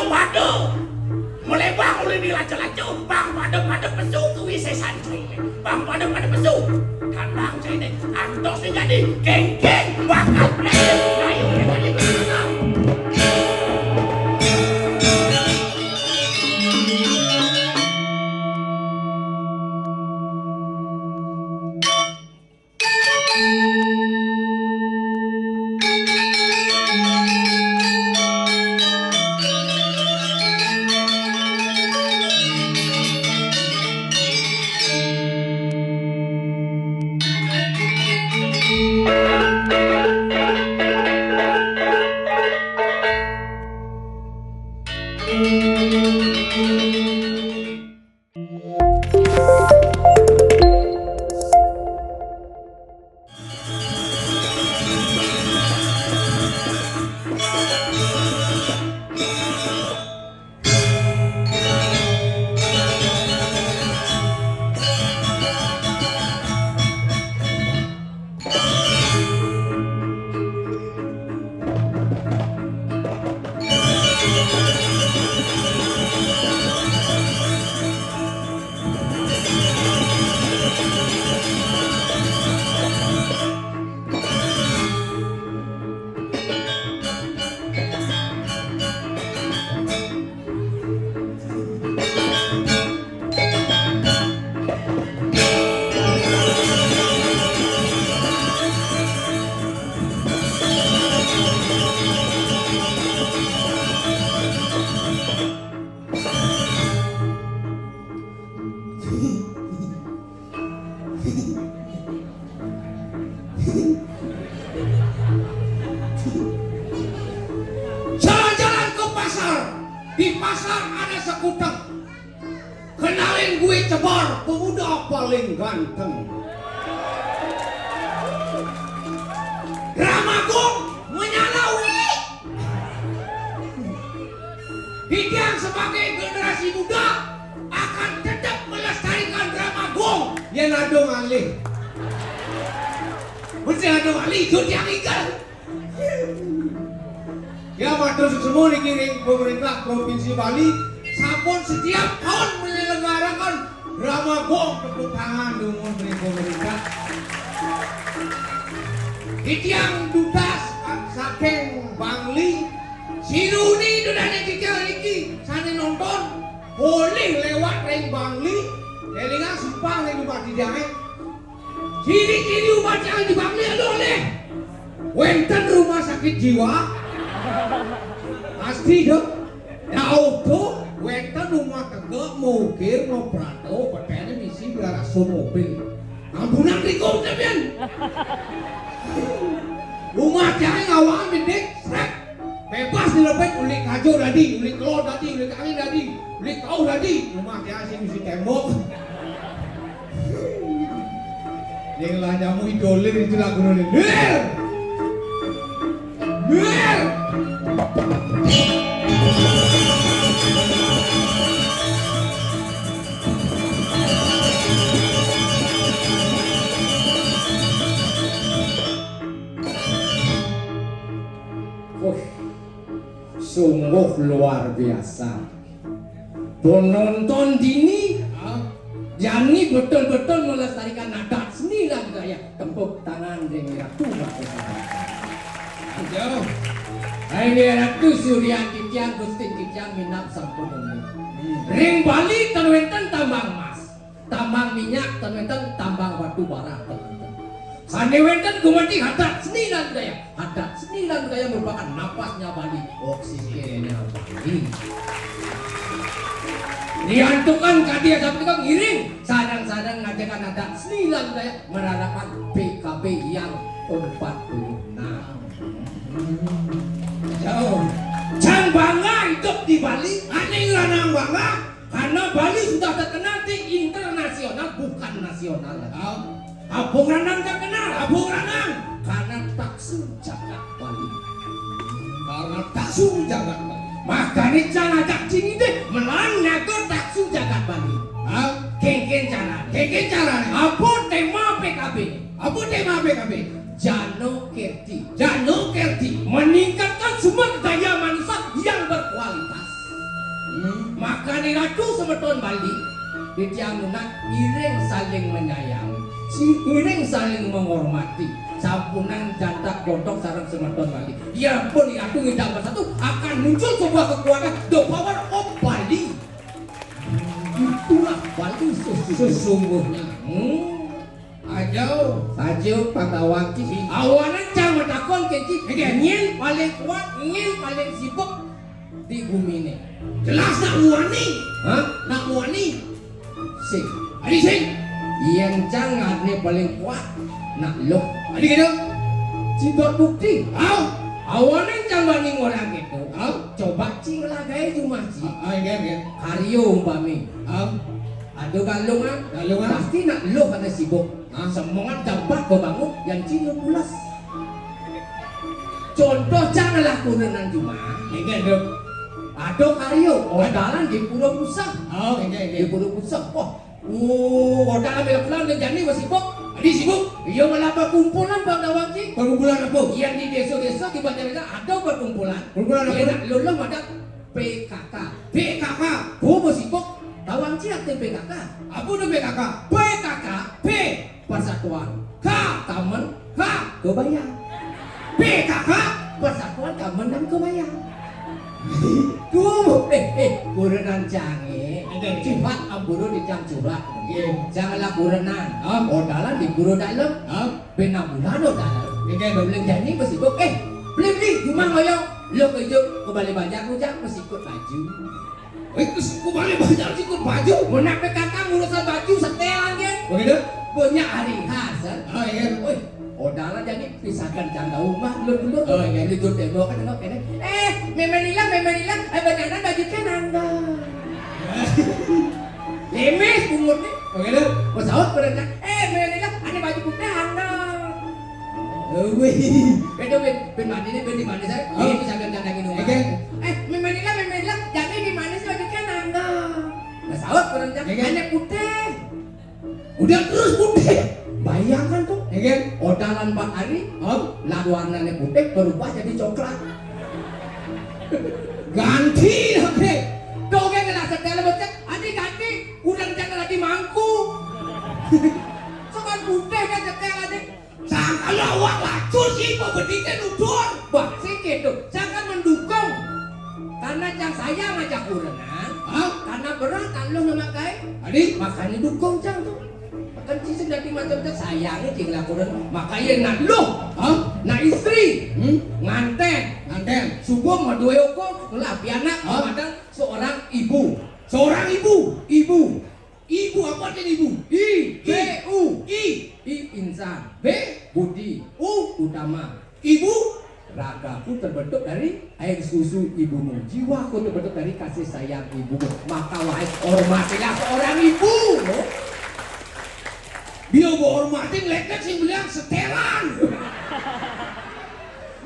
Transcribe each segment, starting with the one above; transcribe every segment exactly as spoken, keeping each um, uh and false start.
Pada melebang oleh ni laca-laca, bang pada-pada pesu kewisesan cai. Bang pada-pada pesu. Dan bang cai ni antos ni jadi kengkeng bakal penyakit. Ayo, dia jadi pesu. Jalan-jalan ke pasar. Di pasar ada sekuteng. Kenalin, gue Cebar, pemuda paling ganteng. Drama Gong menyala, Wi. Titiang sebagai generasi muda akan tetap melestarikan drama Gong. Yén ada ngalih. Mesti ada ngalih, itu tiang ikel. Ya, matur suksma niki ring pemerintah Provinsi Bali, sampun setiap tahun menyelenggarakan drama Gong. Tepuk tangan dumun ring pemerintah. Titiang dudas saking Bangli, sinuni dudané titiang niki sané nonton, polih lewat ring Bangli, élingang simpang ring Bupati Jaé. Ciri-ciri umat tiang di Bangli adalah wénten rumah sakit jiwa. Pasti, Dok. Ya, auto, wénten rumah tegak, mokir, ngoprato, peténé misi, biar asuh mobil. Ambunan riko, sampeyan. Rumah tiang ngawang bedik, srek. Bebas dilepet, uli kajo dadi, uli kelo dadi, uli kangin dadi, uli kauh dadi. Rumah tiang sing misi tembok. Yang lah nyamu idolir itu lagu nuli. Lir! Lir! Wah, sungguh luar biasa. Penonton dini, jani betul-betul melestarikan adat seni lan budaya. Tepuk tangan ring Ratu Ratu. Aduh. Hai Ratu Surya titiang, Gusti titiang minab sampun nembé. Ring Bali ten wénten tambang emas. Tambang minyak ten wénten, tambang batu bara ten wénten. Sané wénten gumanti adat seni lan budaya. Adat seni lan budaya merupakan napasnya Bali, oksigennya Bali. Riantukan kadi asapunika ngiring sareng-sareng ngajegang adat seni lan budaya mararapan P K B yang empat puluh enam. Jauh. Cang bangga hidup di Bali. Ané ngranang bangga. Karena Bali sudah terkenal di internasional, bukan nasional lagi. Tahu? Abung Ranang terkenal, Abung Ranang. Karena taksu jagat Bali. Karena taksu jagat Bali. Makanya cang ajak cing idih, melang nyaga taksu jagat Bali. Tahu? Kéngkén carané. Kéngkén carané. Apa tema P K B? Apa tema P K B? Jano Kerti. Jano Kerti. Meningkatkan sumber daya manusia yang berkualitas. Makané ratu semeton Bali, titiang nunas iring saling menyayangi, si-, iring saling menghormati. Sampunang jantak godhog sareng semeton Bali. Ya pun, ratu ngidang bersatu, akan muncul sebuah kekuatan, the power of Bali. Itulah Bali sesungguhnya. Hmm. Ajo, saja Pandawati. Awanan cang matakon, Keci. Nyén paling kuat, nyén paling sibuk di guminé? Jelas nak muani. Hah? Nak muani. Sing. Adi sing. Yén cang ané paling kuat, nak luh. Adi kéto. Cidot bukti. Au. Awanan cang bani ngorang kéto. Au. Coba ci nglagaé jumah ci. Ah, ah, iya, iya. Karya umpami. Au. Ada galungan, galungan. Pasti nak luh karena sibuk. Ah. Semongan dapat bebangun yang cina pulas. Contoh cang ngelah kurenan cuma. Inggih, Dok. Ada karya, odalan di Pura Pusang. Oh, inggih, inggih. Di Pura Pusang. Wah, oh, odalan mila pulang dan jani masih sibuk. Adi sibuk. Iya, malah perkumpulan Bang Dawang Ci. Perkumpulan apa? Yang di desa-desa, di banjar-banjar ada perkumpulan. Perkumpulan apa? Iya, nak luluh ada P K K. P K K. Oh, masih sibuk. Dawang Ci arti P K K. Apa tu P K K? P K K, P, persatuan. K, kamen. K, kebayang. P K K, persatuan kamen dan kebayang. Tuh, eh, eh, kurenan cangé. Ada. Curhat, ampura di cang curhat. Iya. Janganlah kurenan. Hah? Odalan di pura dalem. Hah? Bena bulan odalan. Iya. Belum jadi masih sibuk. Eh, beli, beli, rumah ngoyong. Lo kerja, kembali banyak, ujang, masih ikut baju. Wih, terus ku balik banyak sikut baju. Mun nak P K K ngurusan baju setélan, kan? Begitu? Banyak hari khas, kan? Oh, iya. Wih, odalan jadi pisahkan canda rumah, dulur-dulur. Oh, iya. Beli jur tembok, kan, tembok, kan? Eh, Mémé Lila, Mémé Lila, eh, banyakan baju kan angga. Lemes umurnya. Begitu? Mau sahur, berenang. Eh, Mémé Lila, ada baju putih angga. Wih, beda, beda, beda mana nih, beda mana saya? Oh. Ini bisa ganteng lagi dong. Oke. Eh, Mémé Lila, Mémé Lila, jadi di mana sih ojeknya nangga? Nah, sahur kurang jam, oke. Hanya putih. Udah terus putih. Bayangkan tuh, ya kan? Odalan Pak Ari, oh, lah warnanya putih berubah jadi coklat. Ganti, oke. Dogeng lah setel becek, adi ganti, udah rencana lagi mangku. Sokan putih kan setel adi. Sangkal awak lacur sih, pembediknya nudur. Bah, sing kéto, cang kan mendukung. Karena cang sayang aja kurenan. Hah? Karena berat kan lu nama kai. Adi? Makanya dukung cang tuh. Kan ci sing dadi macam cang sayangnya cing lah kurenan. Makanya nak lu, hah? Nak istri, hmm? Nganten. Nganten. Subuh mau dua oko, ngelah pianak, hah? Padahal seorang ibu. Seorang ibu. Ibu. Ibu apa artinya ibu? I, B, U. I. I, insan. B. Budi. U. Utama. Ibu. Ragaku terbentuk dari air susu ibumu. Jiwaku terbentuk dari kasih sayang ibumu. Maka wahai, hormatilah seorang ibu. Dia hormatin leket sing bilang setelan.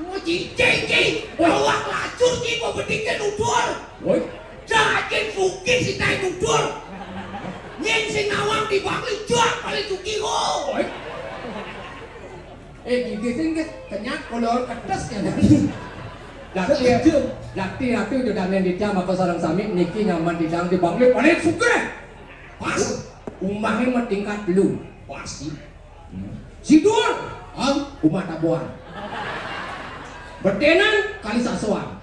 Mau cicing, cing. Awak lacur, cing, mau bedikin udur. Woi. Cacing sugih si tai nudur. Nying sing nawang di Bangli, juang paling sugih, oh. Eh, gigi sing, guys, kenyang kolor ketes ya. Laki, laki, laki udah main di jam apa sarang sami, niki nyaman di jam di Bangli, paling sugih. Pas. Umahnya mah tingkat lu. Pasti. Sidul, hah? Umah tabuan. Betenan, kali sasuan.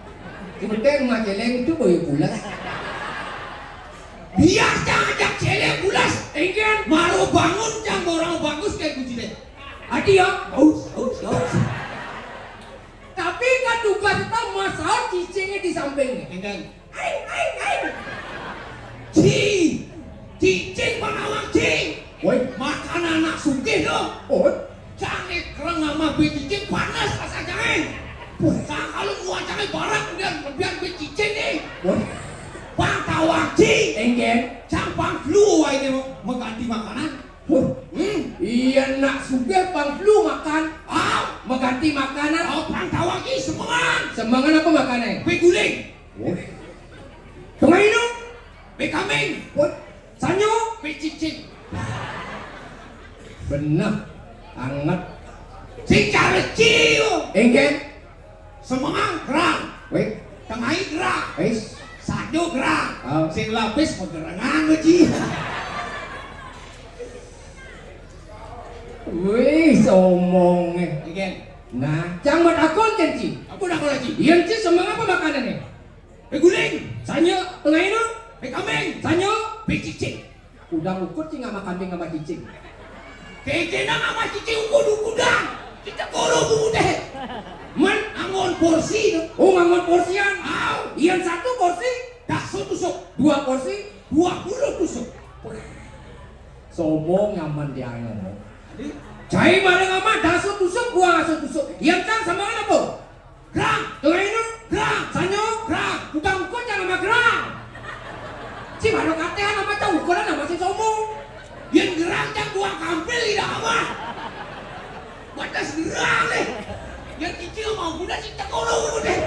Si beten umah celeng itu boyo pulas. Biar cang ajak celeng pulas. Engken. Maru bangun cang orang bagus kayak kucine. Adi ya? Aus, aus, aus. Tapi kan tugas kita masalah cicingnya di sampingnya. Engken. Aing, aing, aing. Ci, cicing pangawang, ci. Woi. Makanan anak sugih, dong. Oh. Cangé kereng sama bé cicing panas rasa cangé. Woi. Nah, kalau muat cangé barak, kemudian lebihan bé cicing nih. Woi. Pang tawang, ci. Engken. Cang pang flu, wah, ini mengganti makanan. Woi. Hmm. Iya, nak sugih pang flu makan. Ah. Mengganti makanan. Oh, pang tawang, ci, semengan. Semengan apa makannya? Bé guling. Woi. Tengah ini. Bé kambing. Woi. Sanyo. Bé cicing. Bener. Anget. Sing careci yo. Engken. Semengan gerang. Woi. Tengah gerang. Wis. Sa- Yo gerang. Ah. Sing lapis magerengan, Ji. Wih, somonge. Nggih. Nah, cang matakon, Ci. Apa nak lagi? Yén ci semeng apa makanane? Bé guling. Sanyo, tengahina. Bé kambing. Sanyo. Bé cicing. Udang ukut ci nggak makan kambing sama cicing. Kekena sama cicing ukut-ukutan. Kita koro budé. Man, angon porsi to. Oh, ngangon porsian. Au. Yén satu porsi, daso tusuk. Dua porsi, dua puluh tusuk. Sombong nyaman dia ngomong. Cai maring amat, daso tusuk, dua daso tusuk. Yén cang sama apa? Gerang. Tengahina? Gerang. Sanyo? Gerang. Tukang ukur jangan sama gerang. Ci baru katehan sama cang ukuran sama sing sombong. Yén gerang cang buang kampil tidak apa. Batas gerang deh. Yén cicing mau guna ci tekono deh.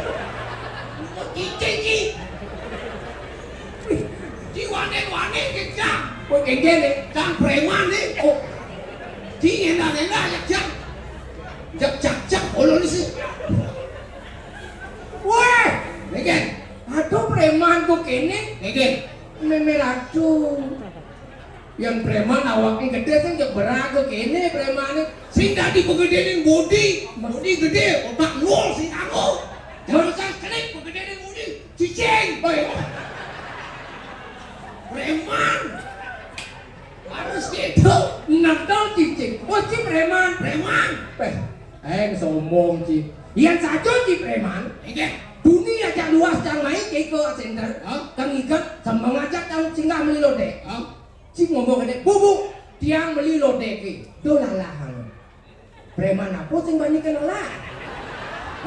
Mau cicing ci. Ci wane-wane ke cang. Kok kengkene? Cang preman nih. Oh. Ci ngenda-ngenda ya cang. Jak jak jak olo ni sih. Wéh, Nggih. Aduh preman kok kéné. Nggih. Mémé racun. Yén preman awake gedé sing jek berag kok kéné premané. Sing dadi pegedéning bodi, bodi gedé, otak nol sing kanggo. Terus sing kenik pegedéning bodi, cicing. Wéh. Preman. Harus gitu. Nakal cicing. Oh, ci preman. Preman. Péh, eng sombong ci. Yén saja ci preman. Inggih. Duni ajak luas cang mai ke ke center. Hah? Kang iket sama ngajak cang singgah meli lodék. Hah? Ci ngomong gedé, "Bu, bu, tiang meli lodék ki." Duh lalah. Preman apa sing bani kenal lah?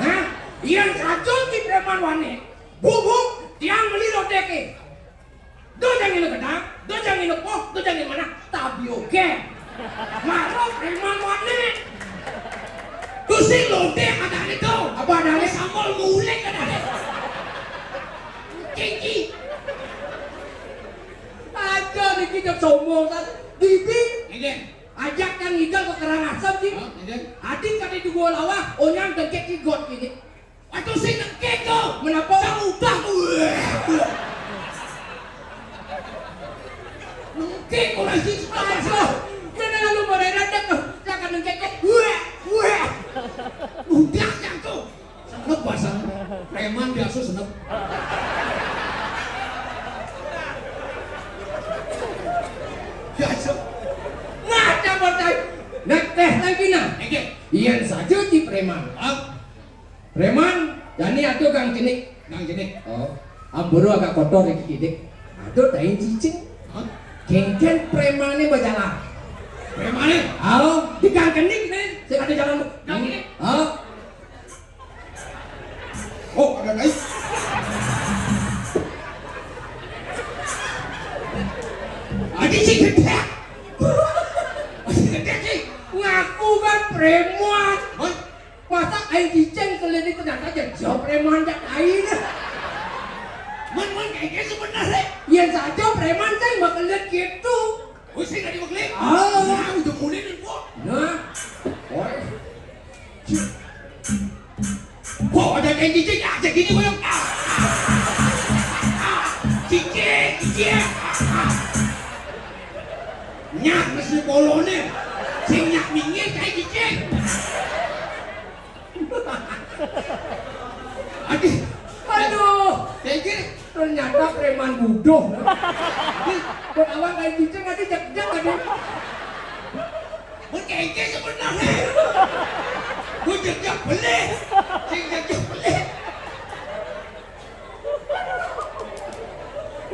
Hah? Yén saja ci preman wani. "Bu, bu, tiang meli lodék ki." Do jang ngene gedang, do jang ngene poh, do jang ngene manah, tapi oke. Maro preman wane. Tuh sing lodék adané to. Apa adané? Sambal mulek adané. Kiki. Aja niki jek sombong kan. Bibi. Nggih. Ajak kan ngidal ke Karangasem, Ci. Hah, nggih. Adik kade dua lawah, onyang dengkek ci got kini. Aduh, sing nengkek to. Menapa? Sang udah. Nengkek ora sing sebelah. Aduh, kena lalu mereka dek. Jangan nengkek to. Wah, wah. Udah yang to. Senep bahasa. Preman biasa senep. Biasa. Nah, cabut aja. Nah, teh lagi nah. Nggih. Yén saja ci preman. Hah? Preman, jani atuh Kang Cenik. Kang Cenik. Oh, amburu agak kotor iki kidik. Aduh, tai cicing. Hah? Kéngkén premané bajalan. Premané? Oh, di Kang Cenik nih, sing ada jalan. Kang Cenik. Oh. Oh, ada tai. Ada sing gedé. Ada gedé sih. Ngaku kan preman. Hah? Masa aing cicing kelihatan ternyata jadi jawab preman jak aing. Man, man, kayaknya sebenarnya. Yén saja preman kan bakal lihat gitu. Oh, sing tadi bakal lihat. Ah. Nah, udah mulai nih, kok. Nah. Oi. Kok ada kayak cicing aja gini, kok. Ah. Ah. Cicing, cicing. Ah. Nyak mesti polone. Sing nyak minggir kayak cicing. Aduh. Aduh. Kayak gini. Ternyata preman bodoh. Nih, buat awak kayak cicing tadi jek-jek tadi. Mun kayak gini sebenarnya. Gue jek-jek beli. Sing jek-jek beli.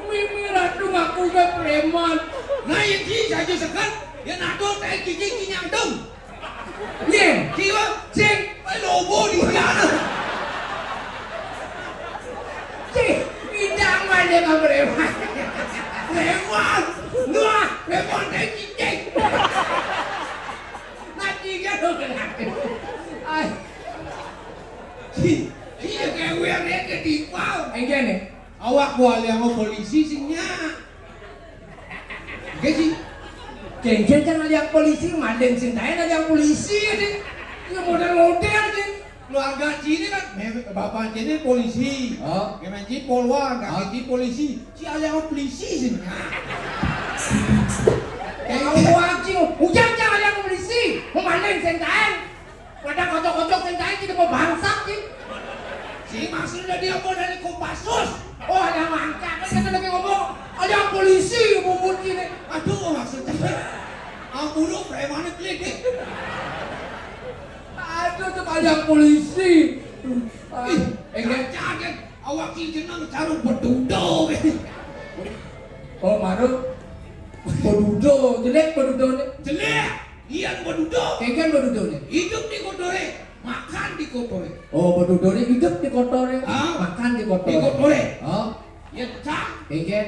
Mimi Ratu ngaku gak preman. Nah, yang sih saja sekat, ya nato teh gigi kinyang dong. Yé, kiwa, cing, lobo di sana. Cing, bidang aja gak preman. Preman, wah, preman teh cicing. Nanti dia lo kenapa? Ay. Iya, kayak gue yang lihat ke timpal. Enggak nih. Awak gua liang polisi sing nya. Enggak sih. Jengkel kan liang polisi, maling sing tae liang polisi ya, Ding. Ya model-model, Ding. Keluarga ciné kan, mé-, bapak ciné polisi. Oh. Mémé ci polwan, kakek ci polisi. Ci aliang polisi sih. Kamu anjing, ujang cang aliang polisi. Memaling sing taén. Pada kocok-kocok sing taén, kita mau bangsat sih. Si maksudnya dia mau dari Kopassus. Oh, ada mangkat. Kan kita lagi ngomong, aliang polisi, bubut ciné. Aduh, maksudnya. Ampun, lu premannya pelit deh. Aduh, tuh aliang polisi. Ih, eh, enggak. Kaget. Awak ki jeneng caru bedudo. Oh, maru. Bedudo, jelek bedudo né. Jelek. Iya, bedudo. Kéngkén bedudo né. Hidup di kotoré, makan di kotoré. Oh, bedudo né hidup di kotoré, ah, makan di kotoré. Di kotoré. Oh. Yén cang. Kéngkén.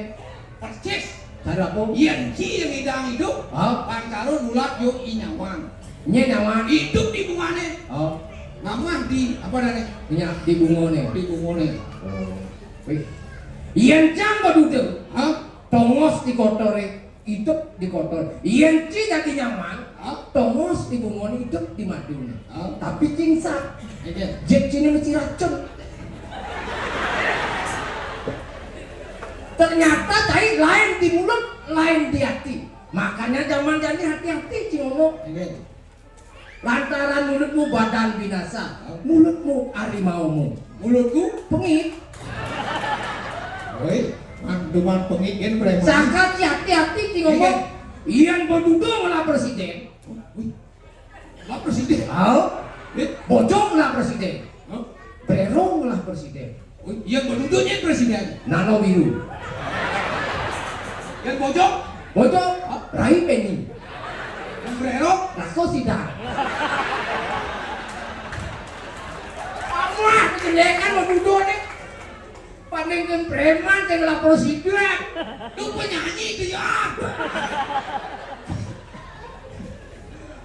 Persis. Cara apa? Yén ci yang ngidang hidup, ah, pancaro nulat yo i nyawang. Nyé nyawang. Hidup di bungané. Oh. Ngamah di apa namanya? Nya di bungoné. Di bungoné. Oh. Wih. Yén cang bedudo, ah, tongos di kotoré, hidup di kotor. Yén ci dadi nyawang, ah, tongos di bungoné, hidup di maduné. Ah. Tapi cingsak. Iya. Jek ciné mesti racun. Ternyata tai lain di mulut, lain di hati. Makanya zaman jani hati-hati, Ci Momo. Iya. Lantaran mulutmu badan binasa, mulutmu harimaumu. Mulutku pengit. Woi, manduman pengit kan preman. Saka hati-hati, Ci Momo. Iya. Yén bedudo ngelah presiden. Wih. Lah presiden. Au. Eh? Bojong lah presiden. Hah? Berong lah presiden. Oh, iya, bedudo nyén presiden. Nano biru. Yén bojong? Bojong. Hah? Rai Peni. Yén berong? Raso Sidang. Wah, kejelekan bedudo né. Paling kan preman, yang lapor sidak. Lu penyanyi itu ya.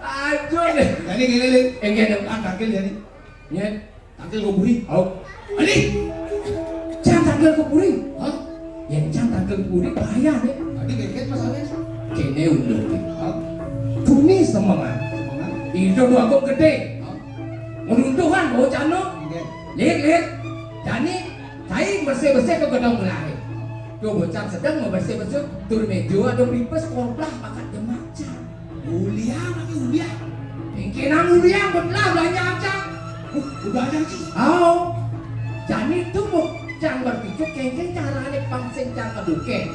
Ajo deh. Jadi gini, Lin. Enggak dong. Ah, tangkil jadi. Ya. Tangkil kuburi. Au. Ini. Cang tangkil kuburi. Hah? Yang cang tangkil kuburi bahaya nih. Tadi kaget masalahnya. Kéné unduk. Hah? Duni semengan. Semengan. Itu dua kok gedé. Hah? Ngeruntuhan bocah no. Enggak. Lir, lir. Dani, cai bersih-bersih ke gedung mulai. Tuh bocah sedang mau bersih-bersih, tur meja ada pipes, koplah, pakat demak, cang. Uliang lagi uliang. Engké nang uliang belah belanja, cang. Uh, udah aja sih. Au. Jani tuh mau cang berpikir kéngkén carané pang sing cang keduké.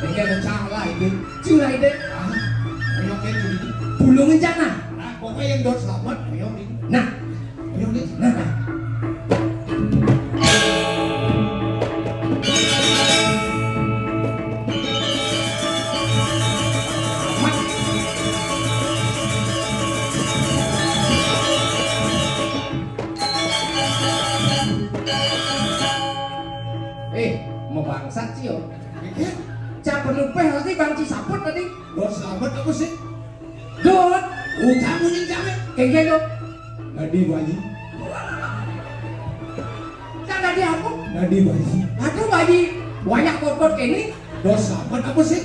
Ini ada cang lah itu. Cing lah itu. Ah, ayo kan jadi. Bulung aja nah. Nah, pokoknya yang dot selamat, ayo ini. Nah, ayo ini. Nah, nah. Eh, mau bangsat sih yo. Cak penupeh tadi bangci saput tadi. Dot selamat apa sih? Dot. Ucap munyin came. Kéngkén dot. Nadi bayi. Cak tadi apa? Nadi bayi. Aduh bayi. Banyak kot-kot kéné. Dot selamat apa sih?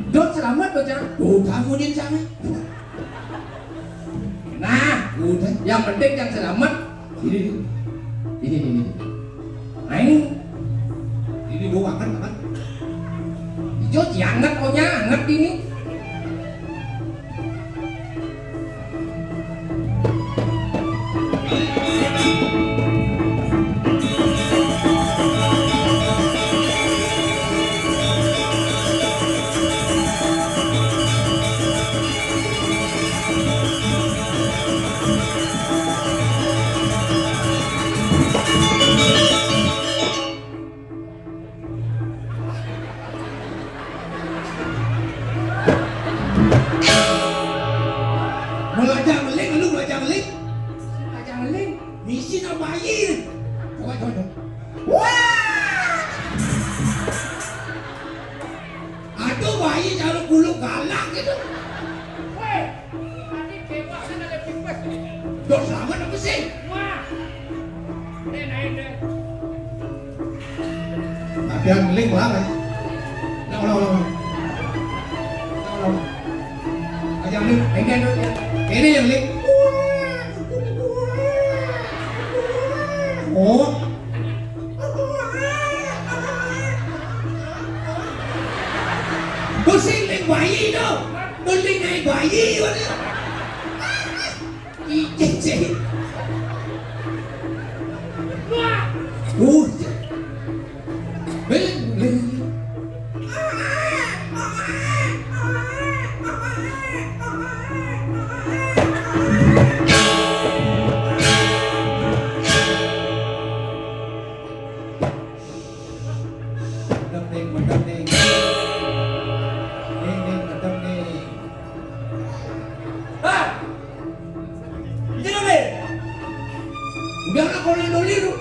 Dot selamat bocah. Ucap munyin came. Nah, udah. Yang penting yang selamat. Ini, ini, ini. Aing. Ini doang kan, kan? Ijo, si anget, pokoknya anget ini. Belajar ngeling, lu belajar ngeling. Belajar ngeling. Misi na bayi. Coba, coba, coba. Wah! Aduh, bayi jaluk bulu galak gitu. Weh, tadi tembak sana ada pipes. Dot selamat apa sih? Wah. Deh, naik deh. Latihan link lah, eh. Ulang, ulang, ulang, ulang. Ulang, ulang, ulang. Aja link. Ini yang link. Ini yang link. Oh. Pusing ning bayi to. Pusing ning bayi, wae. Ijik sih. Uh. Bling, bling. Medem ning, medem ning. Ning, ning, medem ning. Hah? Dija dolir? Udah lah, kalau yang dolir tu.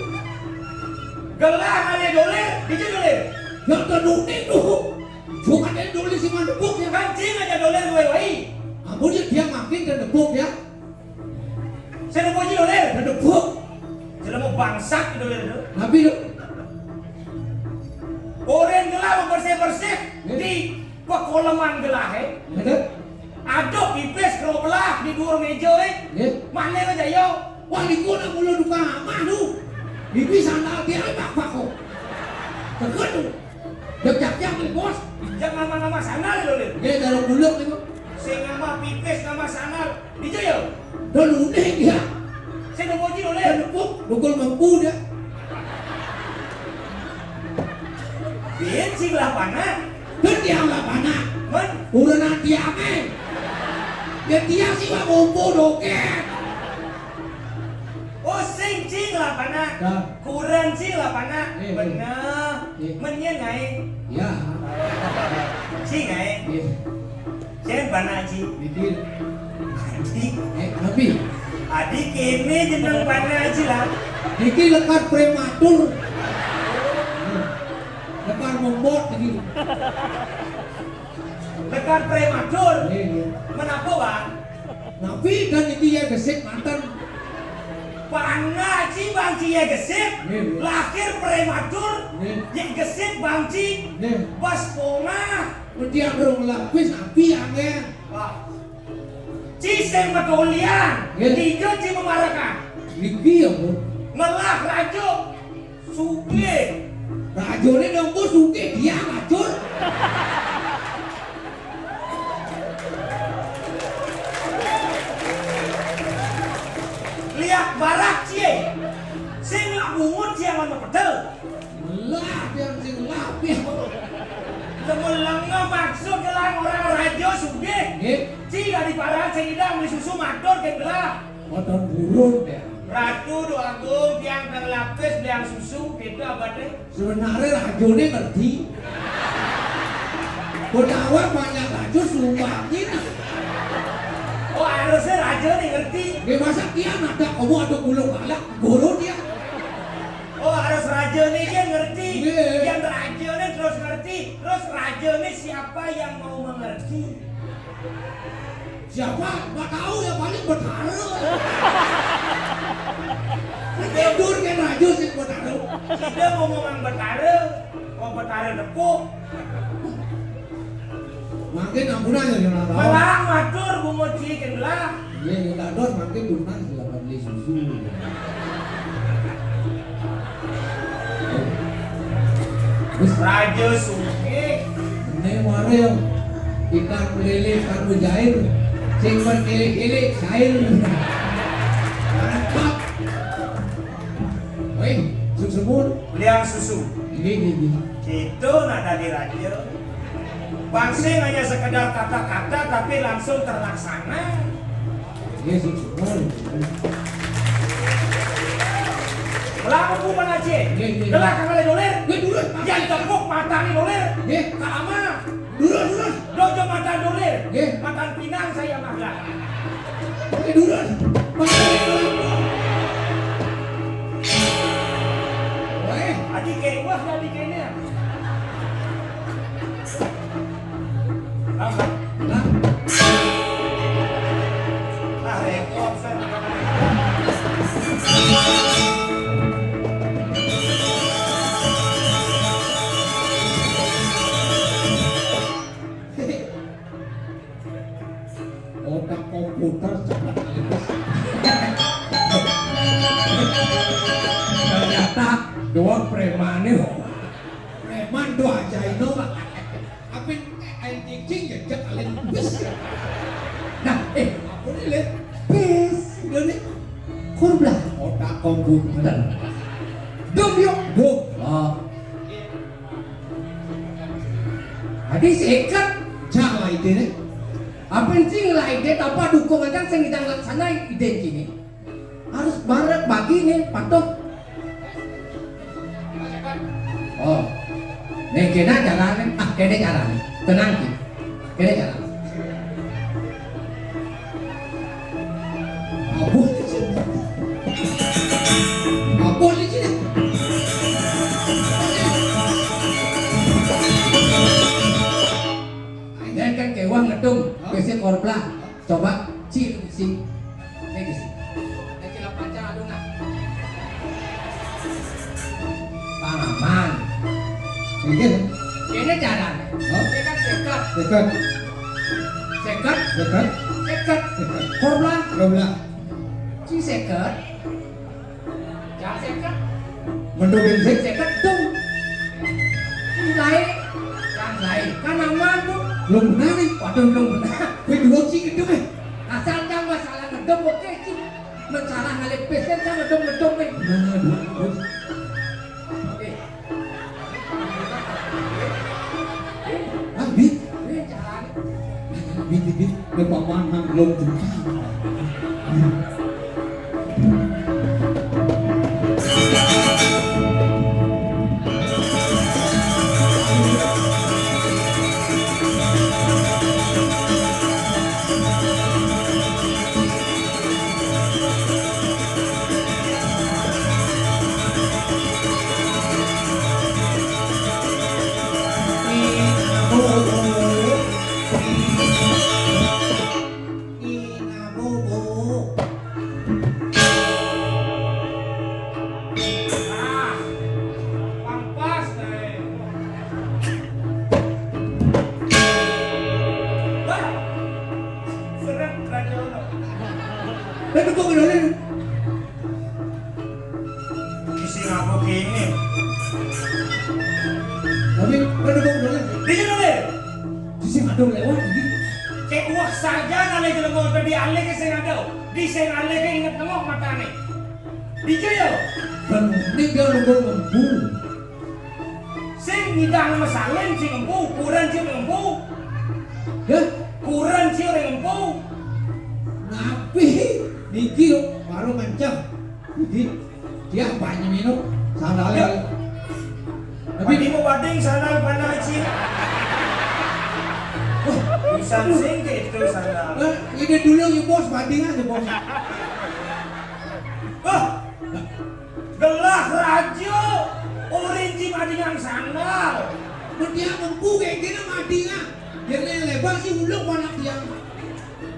Gelah ada dolir, dija dolir. Yang tenung ni tu. Cuma ada dolir si mandepuk ya. Kan cing aja dolir gue wai. Ampun ya, dia makin dan depuk ya. Saya depuk ji dolir. Dan depuk. Jelema bangsat dolir tu. Nabi tu. Orang gelah bersih-bersih. Ya. Di Pakoleman gelahe. Betul. Aduh, pipis keroblah di dua meja, eh. Nggih. Mana aja yo? Wah, niku nak mulu duka amah tu. Bibi sandal dia tak pakai. Tegur tu. Jek jek jek ni, bos. Jek ngama-ngama sandal tu, Lil. Nggih, dalam buluk niku. Sing ngama pipis, ngama sandal. Dija ya? Dah lunih dia. Sing nemu ji oleh. Dah nepuk, dukul mampu dia. Bin sing lah panak. Dah tiang lah panak. Men? Udah nanti ame. Ya tiang sih mah mampu doke. Oh, sing cing lah panak. Dah. Kuran sih lah panak. Eh, eh. Bener. Eh. Menyen ngai. Ya. Cing ngai. Eh. Jen bana aji. Niki. Adi. Eh, Nabi. Adi kene jeneng bana aji lah. Niki lekar prematur. Lekar membot niki. Lekar prematur. Iya, iya. Menapa, Bang? Nabi dan niki ya gesik manten. Bana aji Bang Ji ya gesik. Iya, iya. Lahir prematur. Iya. Ya gesik Bang Ji. Iya. Pas pongah. Mendiang rong lapis api angin. Wah. Ci sing matolian, nggih. Tiga ci memarakan. Niki ya, Bu. Ngelah raja sugih. Rajane nopo sugih dia ngajur. Liak barak cie. Sing lak bungut cie aman mepedel. Lah, biar sing lah, biar. Temen lenga maksud gelang orang raja sugih. Nggih. Ci dari paran sing idang beli susu matur ke gelah. Matur burung ya. Ratu do agung tiang tang lapis beliang susu gitu apa teh? Sebenarnya rajone ngerti. Benawa banyak raja sumbangin. Oh, harusnya raja nih ngerti. Nggih, masa dia ada kamu ada bulu kalak guru dia. Oh, harus raja nih dia ngerti. Iya. Yang raja nih terus ngerti, terus raja nih siapa yang mau mengerti? Siapa? Nggak tahu ya, paling Betara. Tidur kan raja sih Betara. Kita ngomong Betara, kok Betara nepuk? Mangkin ampunan ya, Nyonya. Melang matur bungut cilik lah. Iya, ya, tak dos mangkin lunas delapan beli susu. Wis. Raja sugih. Ini mare ikan lele karo jair. Sing berkilik-kilik cair. Mantap. Wih, susu semur. Beliang susu. Ini, ini, ini. Itu nak dari raja. Bang Sing hanya sekedar kata-kata tapi langsung terlaksana. Nggih, sing bener. Melaku bukan aja. Nggih, nggih. Gelah kang ada dolir. Nggih, durus. Yang tepuk matane dolir. Nggih. Kak Ama. Durus, durus. Dojo mata dolir. Nggih. Makan pinang saya mah. Nggih, durus. Matane dolir. Weh. Adi kewah, adi kene. Otak komputer cepat. Dari Aduh, aja ini, Pak. Apin ain cicing ya, jak alin bes. Nah, eh, apa nih, Lin? Bes. Udah nih. Korbla. Otak komputer. Dum, yuk. Dum. Oh. Adi seket. Jalan itu nih. Apa sih lah ide apa dukung aja sing kita laksana ide ini? Harus bareng bagi nih, patuh. Oh. Nih, kena carane. Ah, kena carane. Tenang, Ki. Kena carane. Apa licin? Apa licin? Dia kan kewah ngedung, biasanya korbla. Coba, Ci, Ci. Ini, Ci. Ini cilok panca, aduh, nah. Panaman. Ini. Ini jalan. Oh. Ini kan seket. Seket. Seket. Seket. Seket. Korbla. Korbla. Ci seket. Jam seket. Mendung sing seket dong. Mulai. Jam lain. Kan aman tuh. Belum benar nih. Waduh, belum benar. Gue dua sih gedung eh. Asal kan masalah ngedum oke sih. Masalah ngalih pesen kan ngedum-ngedum nih. Nah, dua. Oke. Ah, Bit. Bit, Bit, Bit. Lepak manang belum juga. Seret, Raja Ono. Tapi kok kenalin? Isi ngapa kene? Tapi kan ada bau dolen. Dia dolen. Sisi ada lewat iki. Cek wah saja nale jelema udah dialih ke sing ada. Di sing alih ke inget nengok matane. Dia ya. Dan ini dia nunggu ngembu. Sing ngidang mesalin sing ngembu, kuran sing ngembu. Ya, kuran sing ngembu. Napi niki baru kenceng. Jadi dia banyak minum sandalnya. Tapi mau bading sandal panah cing. Bisa sing gitu sandal. Eh, ini dulu ya bos, bading aja bos. Wah, gelah raja, orin cing badingan sandal. Mun dia ngempu kayak gini badingan. Dia lebar sih ulung panah dia.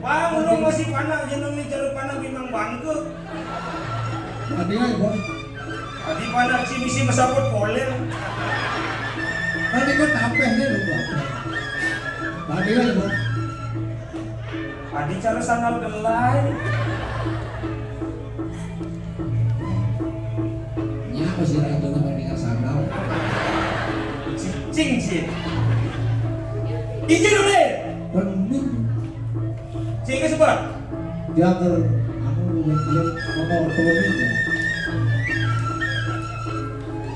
Wah, ulung masih panak jeneng ni cara panak memang bangke. Tadi aja, Bos. Tadi panak si misi mesaput poler. Tadi kok tapeh ni lu, Bos. Tadi aja, Bos. Tadi cara sandal gelai. Nya apa sih ratu tu banding sandal? Cing cing. Izin dulu. Penuh. Sing ke sebab. Dia ke anu lu belum mau otonin ya.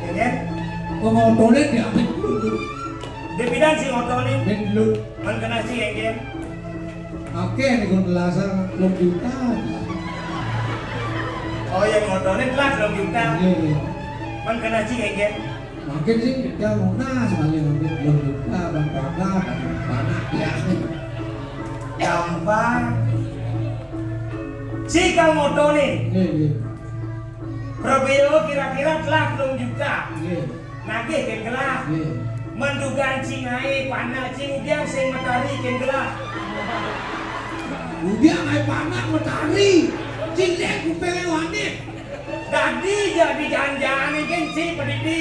Ya kan? Mau otonin ya. Dia bidan sih otonin. Belum. Man kena sih ya kan? Oke, ini kon belasan belum juta. Oh, yang otonin lah belum juta. Iya, iya. Man kena sih ya kan? Makin sih kita lunas kali nanti belum juga bang pagar panak ya. Gampang. Si kang motonin. Iya, iya. Probeo kira-kira telah belum juga. Iya. Nagih kan gelah. Iya. Mendugan cing ae panak cing udiang sing matahari kan gelah. Udiang ae panak matahari. Cing dek kupengnya wanih. Dadi jadi janjane kan si pedidi.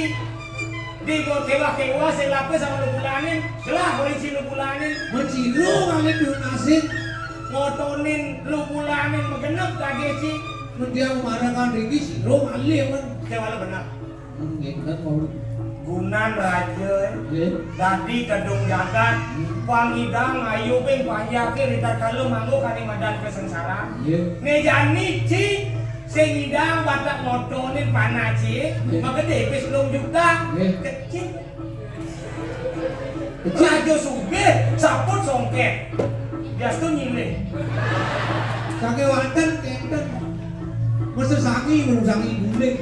Di kewah-kewah sing lapis sama lu bulanin, gelah ori si lu bulanin. Mun siro kali diunasin. Ngotonin lu bulanin megenep kage si. Mun dia marahkan riki siro kali ya, Mun. Sing wala bener. Hmm, nggih, bener, Mun. Gunan raja, eh. Nggih. Dadi tedung jagat, hmm, pangidang ayu ping panjake ritatkala mangku kani madan kasengsaran. Nggih. Né jani ci sing ngidang batek motoné panah ci, nggih, magedé pis telung juta. Nggih. Kecil. Kecil. Raja sugih, saput songket. Diastu nyilih. Saking wonten kénten. Masa sangi, mung sangi guling.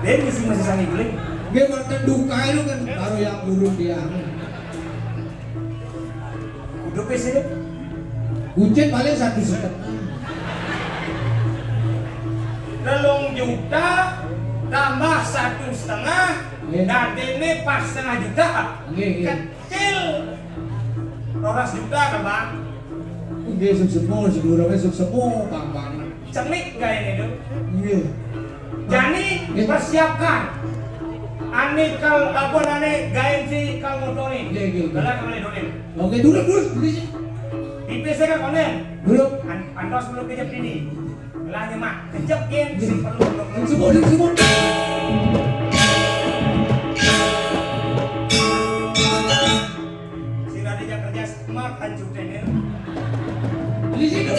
Dia mesti masih sangi guling. Nggih, wonten dukaé lho kan, karo yang guru dia. Kudu pis ya. Kucing paling satu setengah. Telung juta tambah satu setengah, nggih, dadiné pas setengah juta. Nggih, nggih. Kecil. Rolas juta kan, Bang? Nggih, suksema, seduluré suksema, Bang, Bang. Cenik gaéné to. Nggih. Jani, nggih, persiapkan. Ané kal, apa nané gaén si kal motoné. Nggih, nggih, nggih. Dalam kembali dolim. Oke, dulu, dulu, dulu sih. Pipis saya kan konen. Dulu. An-, antos dulu kejep ini. Lah nyemak, kejep gén, sing perlu. Sing semua, sing semua. Sing ada yang kerja smart, hancur deh. Di situ.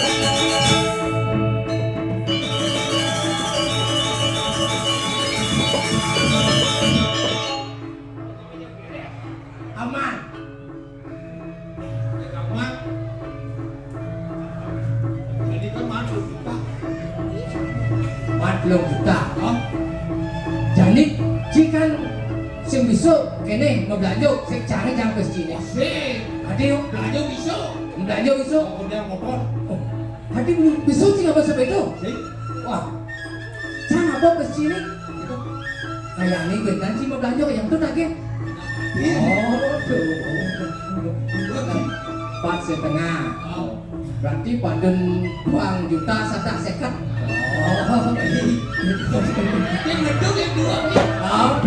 Aman. Mat. Jadi kan mat telung juta. Mat telung juta, oh. Jani, ci kan sing bisa kéné mablanja, sing cari jang pis ciné. Sing. Adi, yuk. Belanja bisa. Belanja bisa. Oh, udah motor. Oh. Adi bisa ci ngaba sepeda? Sing. Wah. Cang apa pis ciné? Kayaknya gue kan ci mablanja yang tuh nagih. Iya. Oh, tuh. Empat setengah. Oh. Berarti padun dua juta satak seket. Oh. Yang ngeduk yang dua. Oh.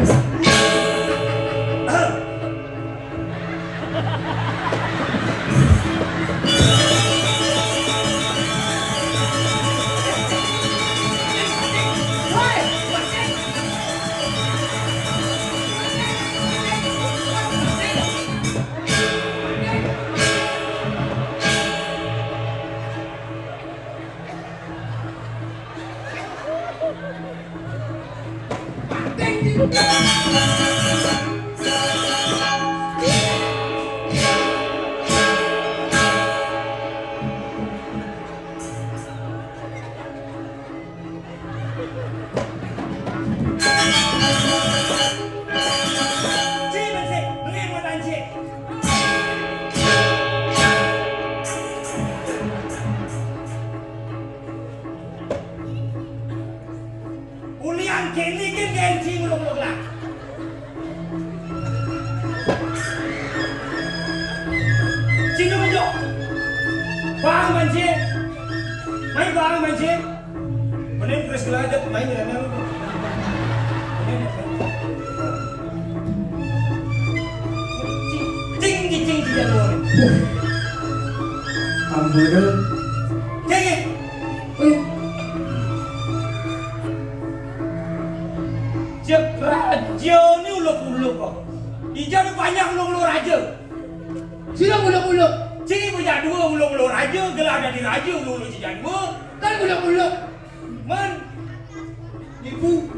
Ulian kéné gén gén ci nguluk-nguluk lah. Cina menjo. Bang banci. Mai bang banci. Mending terus belajar main ya, Nang. Cing, cing, cing, cing, cing. Amburan. Cing, cing. Eh. Cek raja ni uluk-uluk kok. Ija ni banyak uluk-uluk raja. Sira uluk-uluk. Cing bejadua uluk-uluk raja, gelah dadi raja uluk-uluk cija dua. Kan uluk-uluk. Man. Nipu.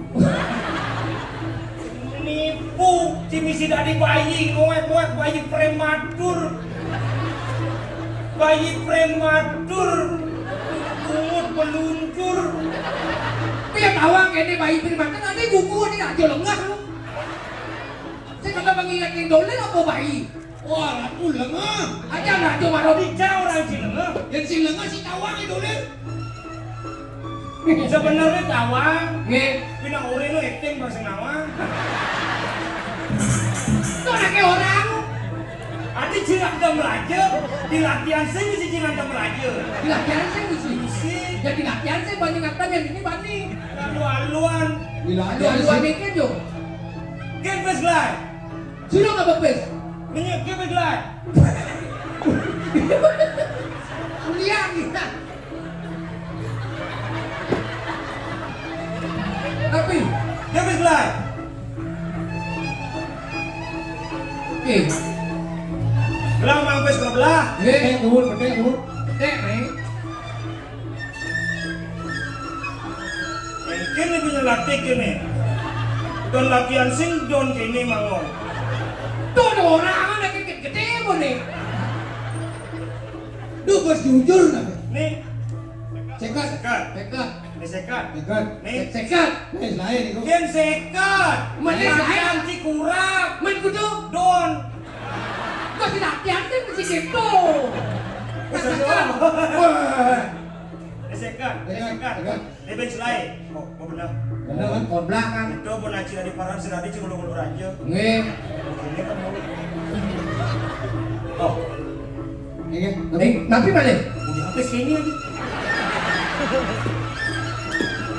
Nipu, ci misi dadi bayi, ngoek-ngoek bayi prematur. Bayi prematur. Bungut peluncur. Piye tawang kéné bayi prematur, ane buku ini aja lengah lu. Sing kagak pengilat ning dolen apa bayi? Wah, ratu lengah. Aja ratu marodi jauh orang sing lengah. Yang sing lengah si tawang itu, Lin. Sebenarnya tawang. Nggih. Pinang ore lu acting pas nawang. Kok anake orang? Ati jinak dem raja, dilatihan sing si jinak dem raja. Dilatihan sing si. Si. Ya dilatihan sing banyak kata yang ini bani. Lalu-aluan. Dilatihan sing. Lalu-aluan iki yo. Gen wis lah. Sira nggak bebas? Menyek ki wis lah. Kuliah kita. Oke. Belah mampir sebelah. Nggih, nuwun, petik, nuwun. Petik, nih. Mungkin ibu nyelatih kene. Don latihan sing don kene mawon. Tuh, ora ana gedhe-gedhe apa nih? Duh, bos jujur nah. Nih. Sekat. Sekat. Sekat. Ini sekat. Sekat. Nih. Sekat. Wis lain iku. Yen sekat. Mending lain. Macan cikurap. Men kudu. Don. Kok tidak hati-hati mesti gitu. Wis aja. Wah. Ini sekat. Ini sekat. Sekat. Ini ben selai. Oh, oh bener. Bener kan? Koblak kan? Itu pun aci dari paran seradi cuma ulur aja. Nggih. Ini kan mau. Oh. Iya, tapi, tapi balik. Udah habis ini lagi.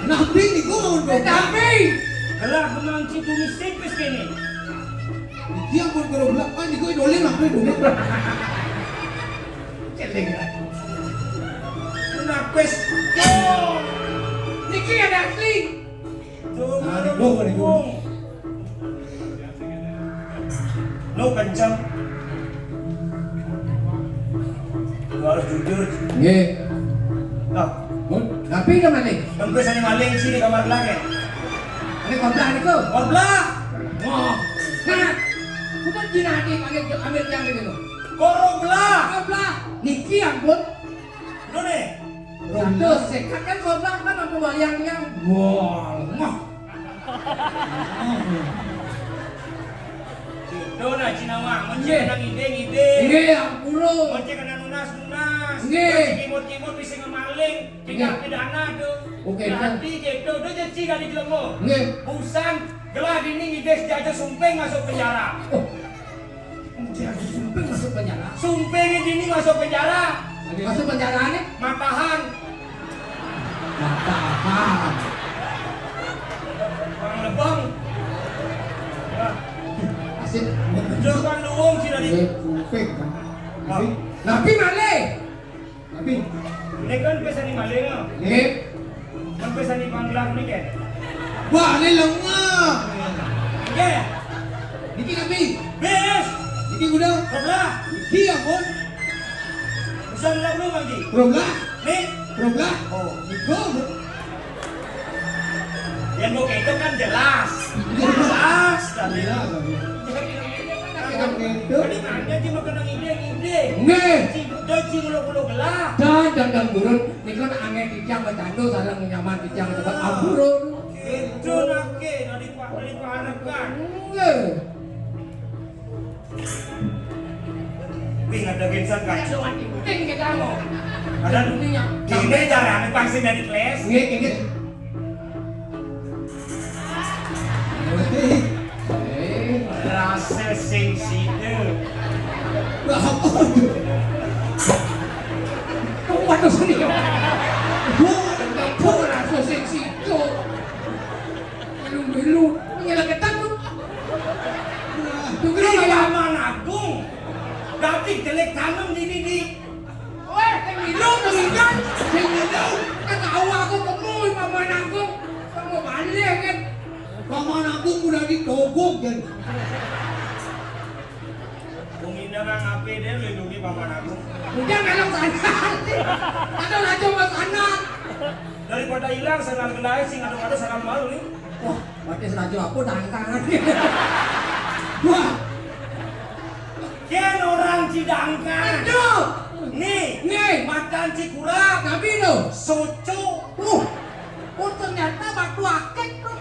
Nabi niku mau Eh, tapi gelah kemang cituni sipis kene. Iki ampun karo belak kan niku dolen apa dulu? Celing. Kena pes. Niki ada asli. Nah, niku, niku. Lu kenceng. Lu harus jujur. Nggih. Nah, Mun, tapi ke maling. Kan biasanya maling sih di kamar belakang. Ini koblak niku. Koblak. Wah. Nah, bukan jinati ambil ambil yang gitu. Koroblah. Koblak. Niki ampun. Lho nih. Terus sekat kan koblak kan apa wayang yang. Wah, lemah. Itu nah Cina mah, mencek nang ide-ide. Nggih, ampura. Mencek kena nunas-nunas. Nggih. Mencek kimut-kimut bisa ngemaling, tindak Nggih. pidana tuh. Oke, Berarti gitu, udah jadi gak dijelemo. Nggih. Busan, gelah dini ngides jajah sumping masuk penjara. Oh. Jajah sumping masuk penjara. Sumping dini masuk penjara. Masuk penjara nih? Matahan. Matahan. Bang Lebong. Ya. Asik. Jangan luwung sih tadi. Nggih, kuping kan. Asik. Nabi malih. Nabi. Ini kan pesan di maling, ah. Nggih. Kan pesan di panggilan ini kan. Wah, ini lengah. Nggih. Niki Nabi. Bis. Niki kuda. Roblah. Niki ampun. Bisa bilang lu, Bang Ji. Roblah. Nih. Roblah. Oh. Niku. Yang mau ketok kan jelas. Jelas tadi. Jelas tadi. Yang mau ketok. Tadi nanya sih mau kena ide-ide. Nggih. Si udah sih ngeluk-ngeluk gelah. Dan dan dan burun niku nek angel tijang becando sareng nyaman tijang tetep aburun. Itu nake dari Pak dari Pak Arekan. Nggih. Wih, ada gensan kacau. Penting kita mau. Ada dunia. Ini cara anu pasti dari kelas. Nggih, nggih. Eh, rasa sing sida. Lah apa tuh? Kamu ada sini ya? Gua ada rasa sing sida. Milu-milu, nyelak ketan tuh. Tunggu Ini dulu, Pak. Paman Agung. Dadi jelek tanem di di. Weh, sing milu, sing ijo. Sing milu. Kan tahu aku kemu Paman Agung. Kamu balik kan. Paman Agung udah ditogok jadi. Wong ini nang ape deh lindungi Paman Agung. Udah melok sana. Ada raja mas anak. Daripada hilang sandal gelai sing ada-ada sandal malu nih. Wah, pakai seraju apa dangkangan. Wah. Yen orang Cidangkan. Aduh. Nih, Nih. Makan cikurap. Tapi lo. Soco. Uh. Oh, ternyata batu akik tuh.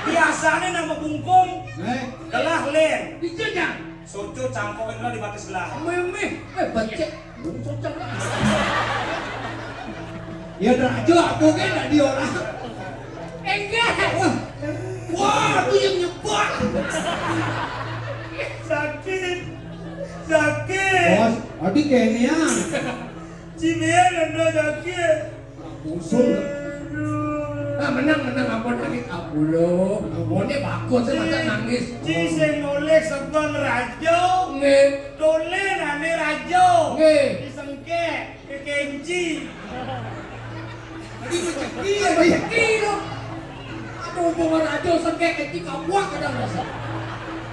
Biasanya nama bungkung. Nih. Gelah len. Itu dah. Soco cangkok itu di batis gelah. Meh, meh. Eh, becek. Bung Soco. Ya, dah aja aku kan dak diolah. Enggak. Wah. Wah, aku yang nyepak. Sakit. Sakit. Bos, adik kayaknya. Cibian ada sakit. Usul. Aduh. Ah, menang, menang, ampun nangis. Ampun, lo. Ampun, ini bagus, saya masa nangis. Ci sing nulis sebang rajo. Nggih. Tulen ane rajo. Nggih. Disengkek, kekenci. Ini rezeki ya, Pak? Rezeki, lo. Mumpung raja sengkek kecil kapuak kadang rasa.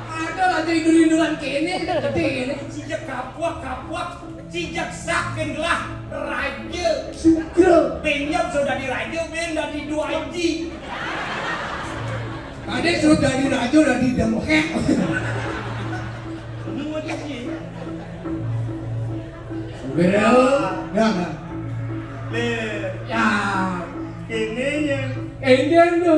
Ada raja indur-induran kene, gede kene. Cijak kapuak, kapuak. Cijak sak kén gelah raja. Sugra. Benyap so dadi raja, ben dadi dua aji. Kadé so dadi raja, dadi dengkek. Bener. Ya, ya. Lé. Ya. Kéné ya. Kéné lho.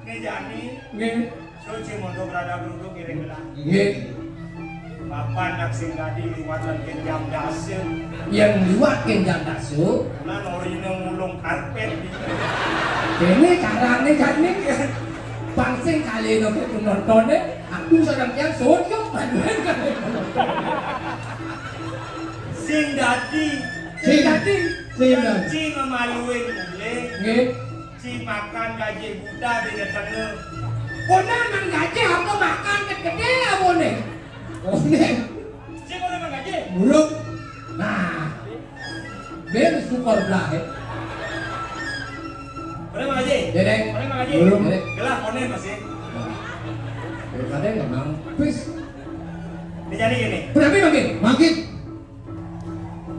Né jani. Nggih. Suci mondok rada gruduk ngiring gelah. Nggih. Papan nak sing dadi liwat lan kén jam dasa. Yén liwat kén jam dasa. Lan orina ngulung karpet. Kéné carané jani. Bang sing kalih nopo penontoné, aku sareng tiyang sodok paduan kalih penonton. Sing dadi. Sing dadi. Sing dadi. Ci mamaluin ulih. Nggih. Ci makan gaji buta di tengah. Kono nang gaji apa makan ket gedé aboné? Koné. Ci kono nang gaji. Burung. Nah. Ben syukur belah, eh. Koné Mang Haji. Dek. Koné Mang Haji. Belum. Dek. Gelah koné masih. Daripada memang bis. Dijadi gini. Berapa makin? Makin.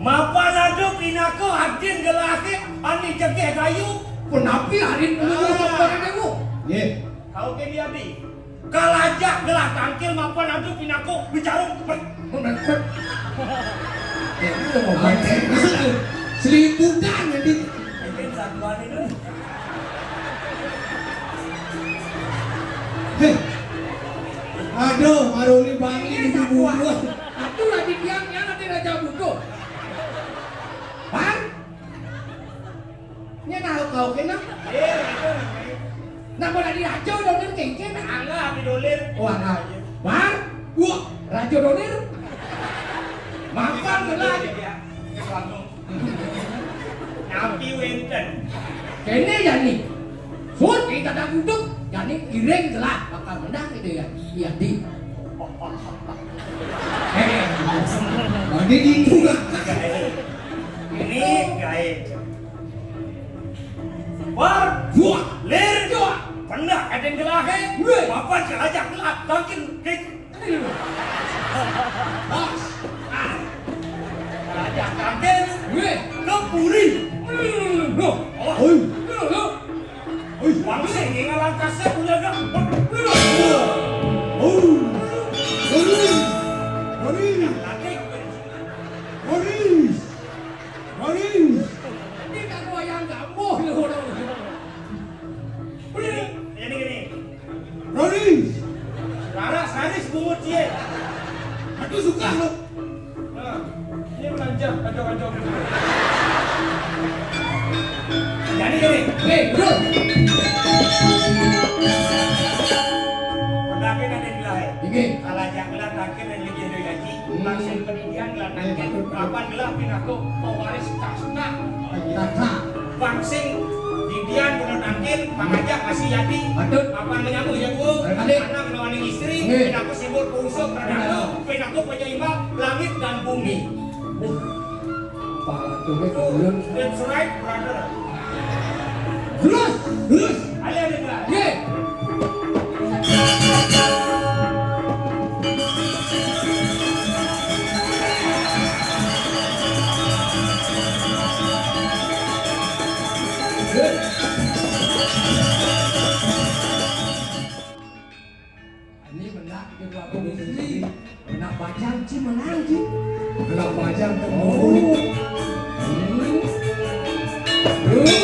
Mapan adu pinaka adin gelahé ani jegeh gayu. Punapi adin menuju Ah. Sekolah dewu. Nggih. Kau ke dia di. Kalajak gelah tangkil mapan adu pinaka bicara. Ini lo mau baca. Seliputan nanti. Mungkin satuan itu. Heh. Aduh, Maruli Bali itu buah. Aku lagi biangnya nanti raja butuh. Bang. Nya tahu kau kena? Eh, itu namanya. Nak mau dari raja dolir kengkeng nak? Angga di dolir. Oh, angga. Bang, gua raja dolir. Makan gelah. Ya, ke suatu. Napi wénten. Kéné jani. Sut kita tak duduk, jani iring gelah bakal menang gitu ya. Iya di. Eh, ini itu lah. Ini gaib. War, buah, lir, juak. Pernah kadén gelahé. Wéh. Papan kalajak gelah, tangkil, kik. Bos. Ah. Kalajak tangkil. Wéh. Kepuri. Loh. Oh. Oi. Loh. Oi. Bangsa ini ngalangkasnya punya gak. Oh. Oi. Oi. Oi. Lagi. Oi. Roris. Ini kan wayang gambuh lho. Ini, ini, ini. Roris. Laras, Laris, bungut, cie. Aku suka lo. Nah, ini belanja, kacau-kacau. Jadi, jadi. Hei, bro. Pendaki nanti nilai. Ini. Kalau jangan lagi. Maksud pendidikan gelah tangkil, papan gelah pinaka pewaris takhta. Takhta. Bang sing didian kena tangkil, pangajak masih yati. Patut. Papan menyambut ya, Bu. Anak kena waning istri, pinaka simbol pengusung pradana, pinaka penyeimbang langit dan bumi. Pala tuwé kebetulan. That's right, brother. Terus, terus. Ayo, ayo, ayo. Ye. Ini benar, ketua komisi. Benar bajang, Ci, menang, Ci. Benar bajang, oh. Hmm.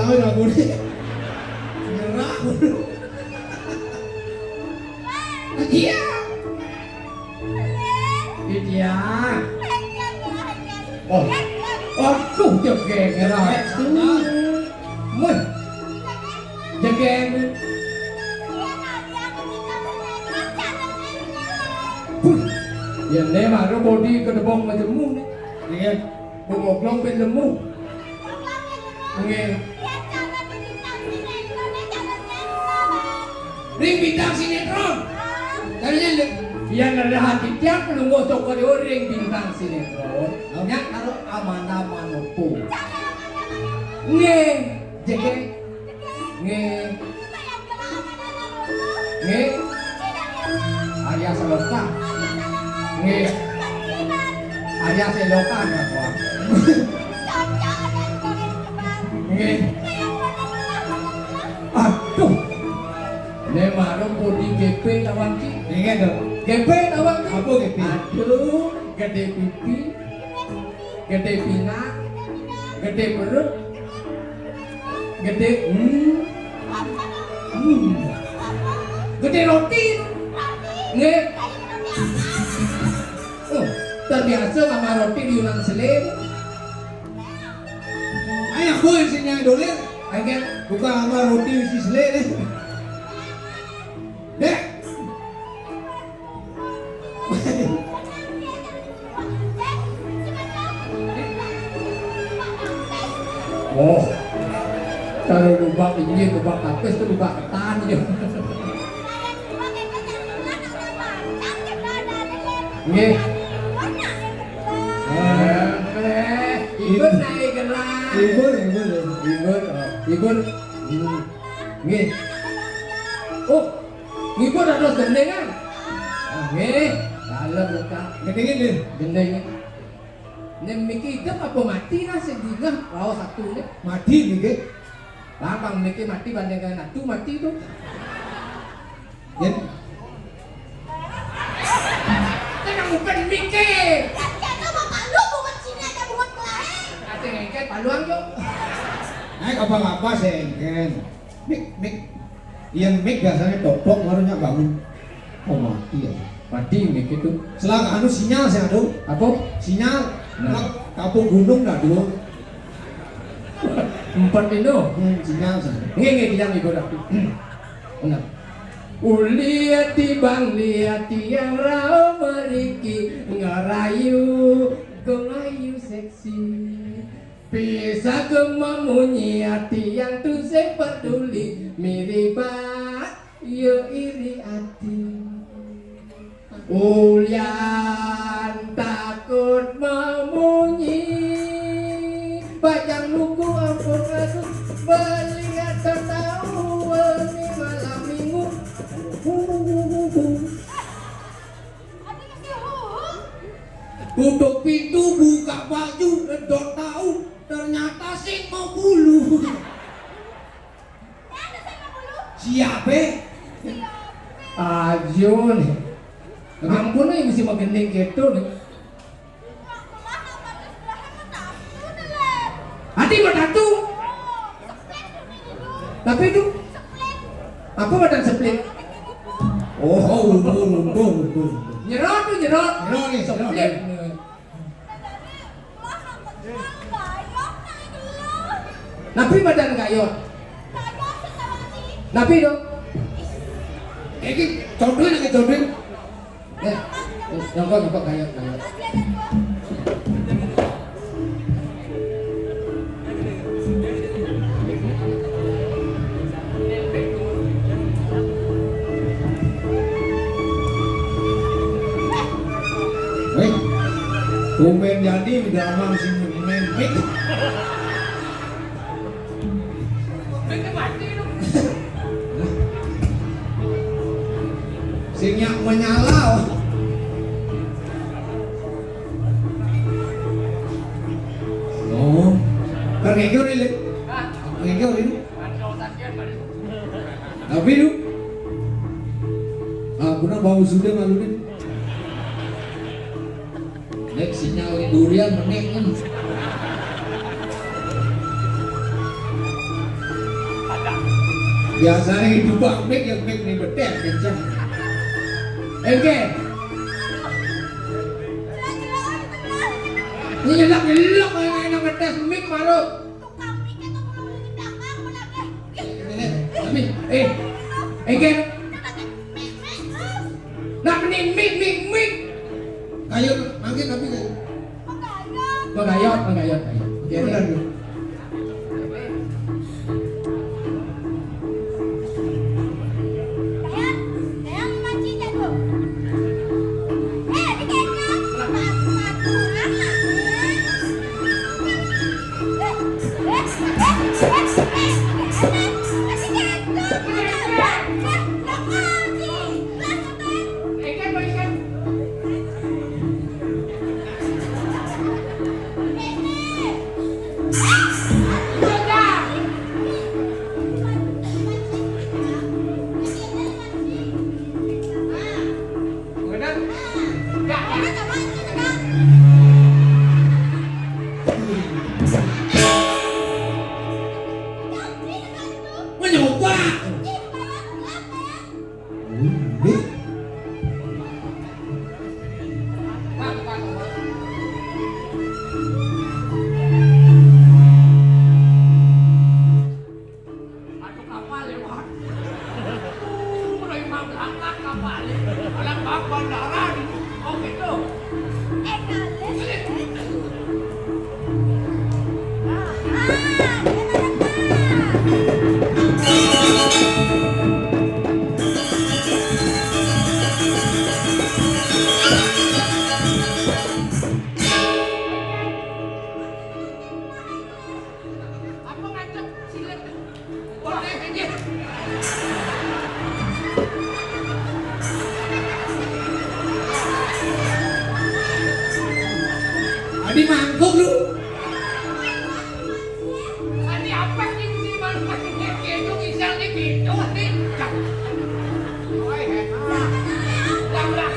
Lagu ini. Nyerah. Iya. Iya. Oh. Aduh, jegeg nyerah. Wih. Jegeg. Buh. Ya, ne baru bodi kedebong majemmu ne. Iya. Bungoglong ben lemu. Nggih. Ring bintang sinetron. Tadinya le-, yang ada hati tiang pelungguh toko ring bintang sinetron. Nya karo Amanda Manopo. Nggih, jegeg. Nggih. Nggih. Arya Saloka. Nggih. Arya Seloka, ya, Pak. Nggih. Aduh. Ne marung bodi G P tawang ki. Nggih, to. G P tawang ki. Apa G P? Aduh, gede pipi. Gede pinggang, gede perut, gede, hmm. Hmm. Gede roti. Nggih. Oh, terbiasa sama roti di Yunan Selim. Ayo, aku yang sini dolir. Ayo. Bukan sama roti isi selir, eh. Dek. Oh, kalau lubak ini, lubak tapis itu lubak ketan ya. Nggih. Eh, eh, ibur naik gelang. Ibur, ibur, ibur, oh, ibur. Hmm. Nggih. Oh, ngibur dados gendingan. Ah, nggih. Dalem, Kak. Gendingin, nggih. Gending. Nek miki idep apa mati nah sing dingeh raos satu nek. Mati niki. Lah, bang miki mati bandingkan atu mati tuh. Yen. Tenang, bukan miki. Kan kata bapak lu bungut Cina ada bungut kelahi. Ate ngengket paluang, yuk. Naik apa-apa sih, Ken? Mik, mik. Yang mik biasanya topok baru nyak bangun. Oh, mati ya. Mati mik itu. Selang anu sinyal sih, aduh. Apa? Sinyal. Nah. Kap-, kapung gunung dah dua. Empat itu. Hmm, sinyal sih. Nggih, nggih, bilang ibu dah. Benar. Uliati bang liati yang rao meriki ngerayu gelayu seksi. Bisa ke memunyi hati yang tu sing peduli miribat yo iri ati. Ulian takut memunyi bajang lugu ampun aku beli atau tahu ni malam minggu. Tutup pintu, buka baju, ledok tahu, ternyata sing mau bulu. Siapa? Ayo nih. Ampun nih, mesti magending gitu nih. Hati mau tatu. Tapi itu apa badan seplit? Oh, oh, untung, untung, untung. Nyerot tuh, nyerot. Nyerot nih, nyerot. Seplit. Napi badan gayot? Napi dong? Iki codoin lagi codoin. Eh, nyongkok, nyongkok, gayot, gayot. Weh, tumben jadi udah aman sih main mic. Sing nyak menyala. Oh. Kan ngegor ini. Ngegor ini. Tapi lu. Ah, guna bau sudah malu nih. Nek sinyal durian menek kan. Biasane dibak mik ya mik ning betes kenceng. Engke. Ini nyelak-nyelak, yang ngetes mik baru. Tukang mik itu perlu di belakang, mana deh? Tapi, eh, engke. Nak meni mik, mik, mik. Kayu, mangke tapi kayu. Pegayot, pegayot, pegayot. Oke, oke. Bener, Bu. Mencoba. Aduh, kapal lewat. Udah imam berangkat kapal. Anak bang bandara di. Oh, gitu. Eh, kalian. Apa ngajak silet? Boleh aja. Adi mangkuk lu. Adi apa sih ini malu masih gitu, misalnya gitu nih. Woi, hebat. Lah, lah.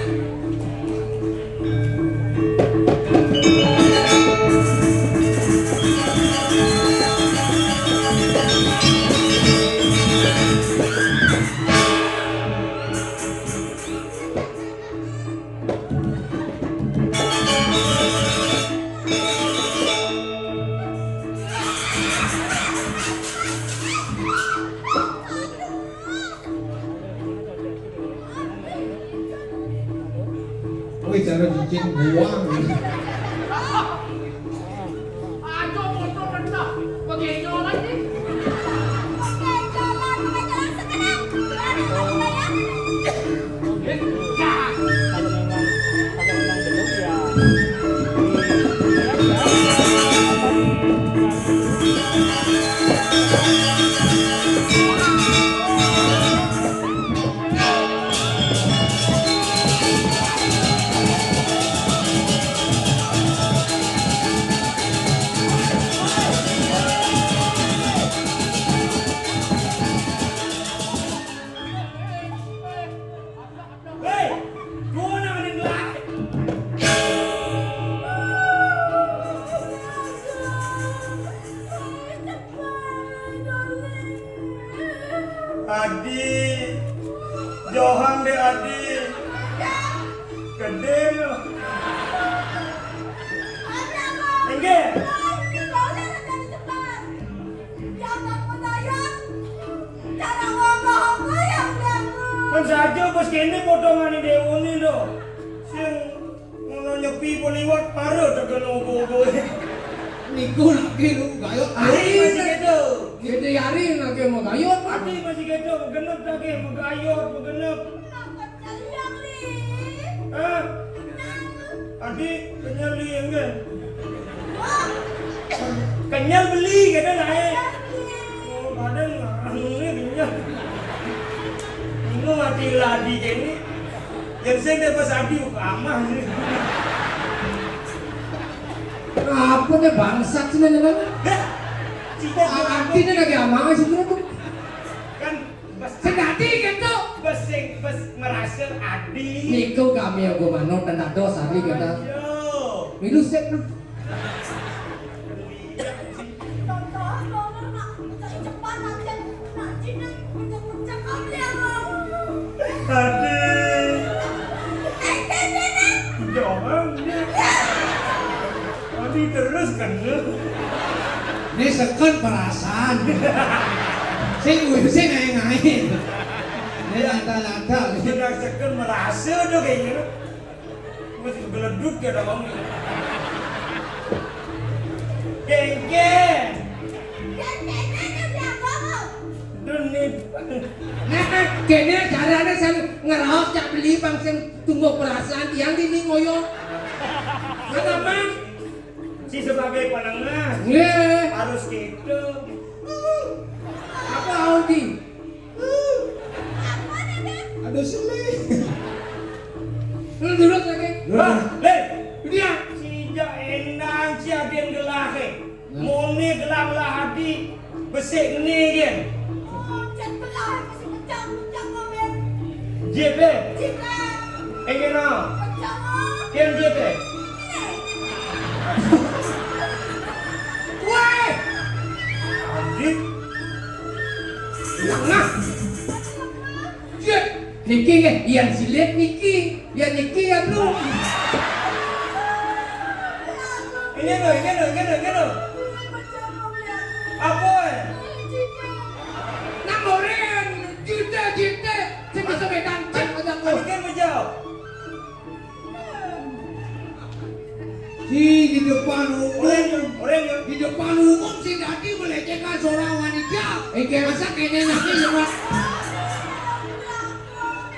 Wih, cara cicing buang. Aduh, motor kena. Pakai jalan nih. Pakai jalan, pakai jalan sekarang. Lari, lari, lari. Eh, ya. Kalau memang, kalau memang belum, ya. Hei, gua nang ning lae. Adi, johan deh Adi. Gede lo. Enggak. Kan saja bos kene potongan dewone lho. Sing ngono nyepi po liwat pare tekan ogo-ogo. Niku lagi lu gayut. Ari masih kedo. Gede ari lagi mau gayut. Adi masih kedo, genep lagi, megayut, megenep. Hah? Adi kenyal li enggak? Kenyal beli kata lain. Oh, badan anu ini kenyal. Ini mati lagi ini. Yang saya dapat Adi amah ini. Apa nih bangsat sih nanya nanya? Dah. Cita Adi ini lagi amah sih tuh. Kan Bes, sing dadi gitu. Bes sing, bes ngerasa Adi. Niku kami yang gua manut dan dados Adi kita. Ayo. Milu sik lu. Contoh, contoh, nak, cari cepat, nak, nak, nak, Terus kena. Ini seken perasaan. Sing uyu sing ae-ae. Ini lata-lata. Sudah seken merasa tuh kayaknya. Mesti geleduk ya dong. Kengke. Dun nih. Nah, kene carane sing ngraos cak beli bang sing tunggu perasaan tiang dini ngoyo. Mana, Mang? Si sebagai penengah. Nggih. Harus gitu. Apa, Audi? Aduh, sini. Lu dulu lagi. Wah, Le. Dia. Si ja endang si aden gelah, eh. Mone gelah-gelah adi. Besik ni, Gen. Oh, cat belah, masih pecah, pecah, Bang. Jit, eh. Jit, eh. Eh, Gen, ah. Pecah, Bang. Gen, jit, eh. Woi. Adi. Lengah. Jit. Niki nggih, yang silit niki, yang niki yang lu. Ini lo, ini lo, ini lo, ini lo. Apa, eh? Nang oren, jite, jite, sing bisa megang cek aja lu. Ini kan menjawab. Di, di depan umum. Orang yang, orang yang. Di depan umum si Dadi melecehkan seorang wanita. Engke masa kene nanti ya, Mas?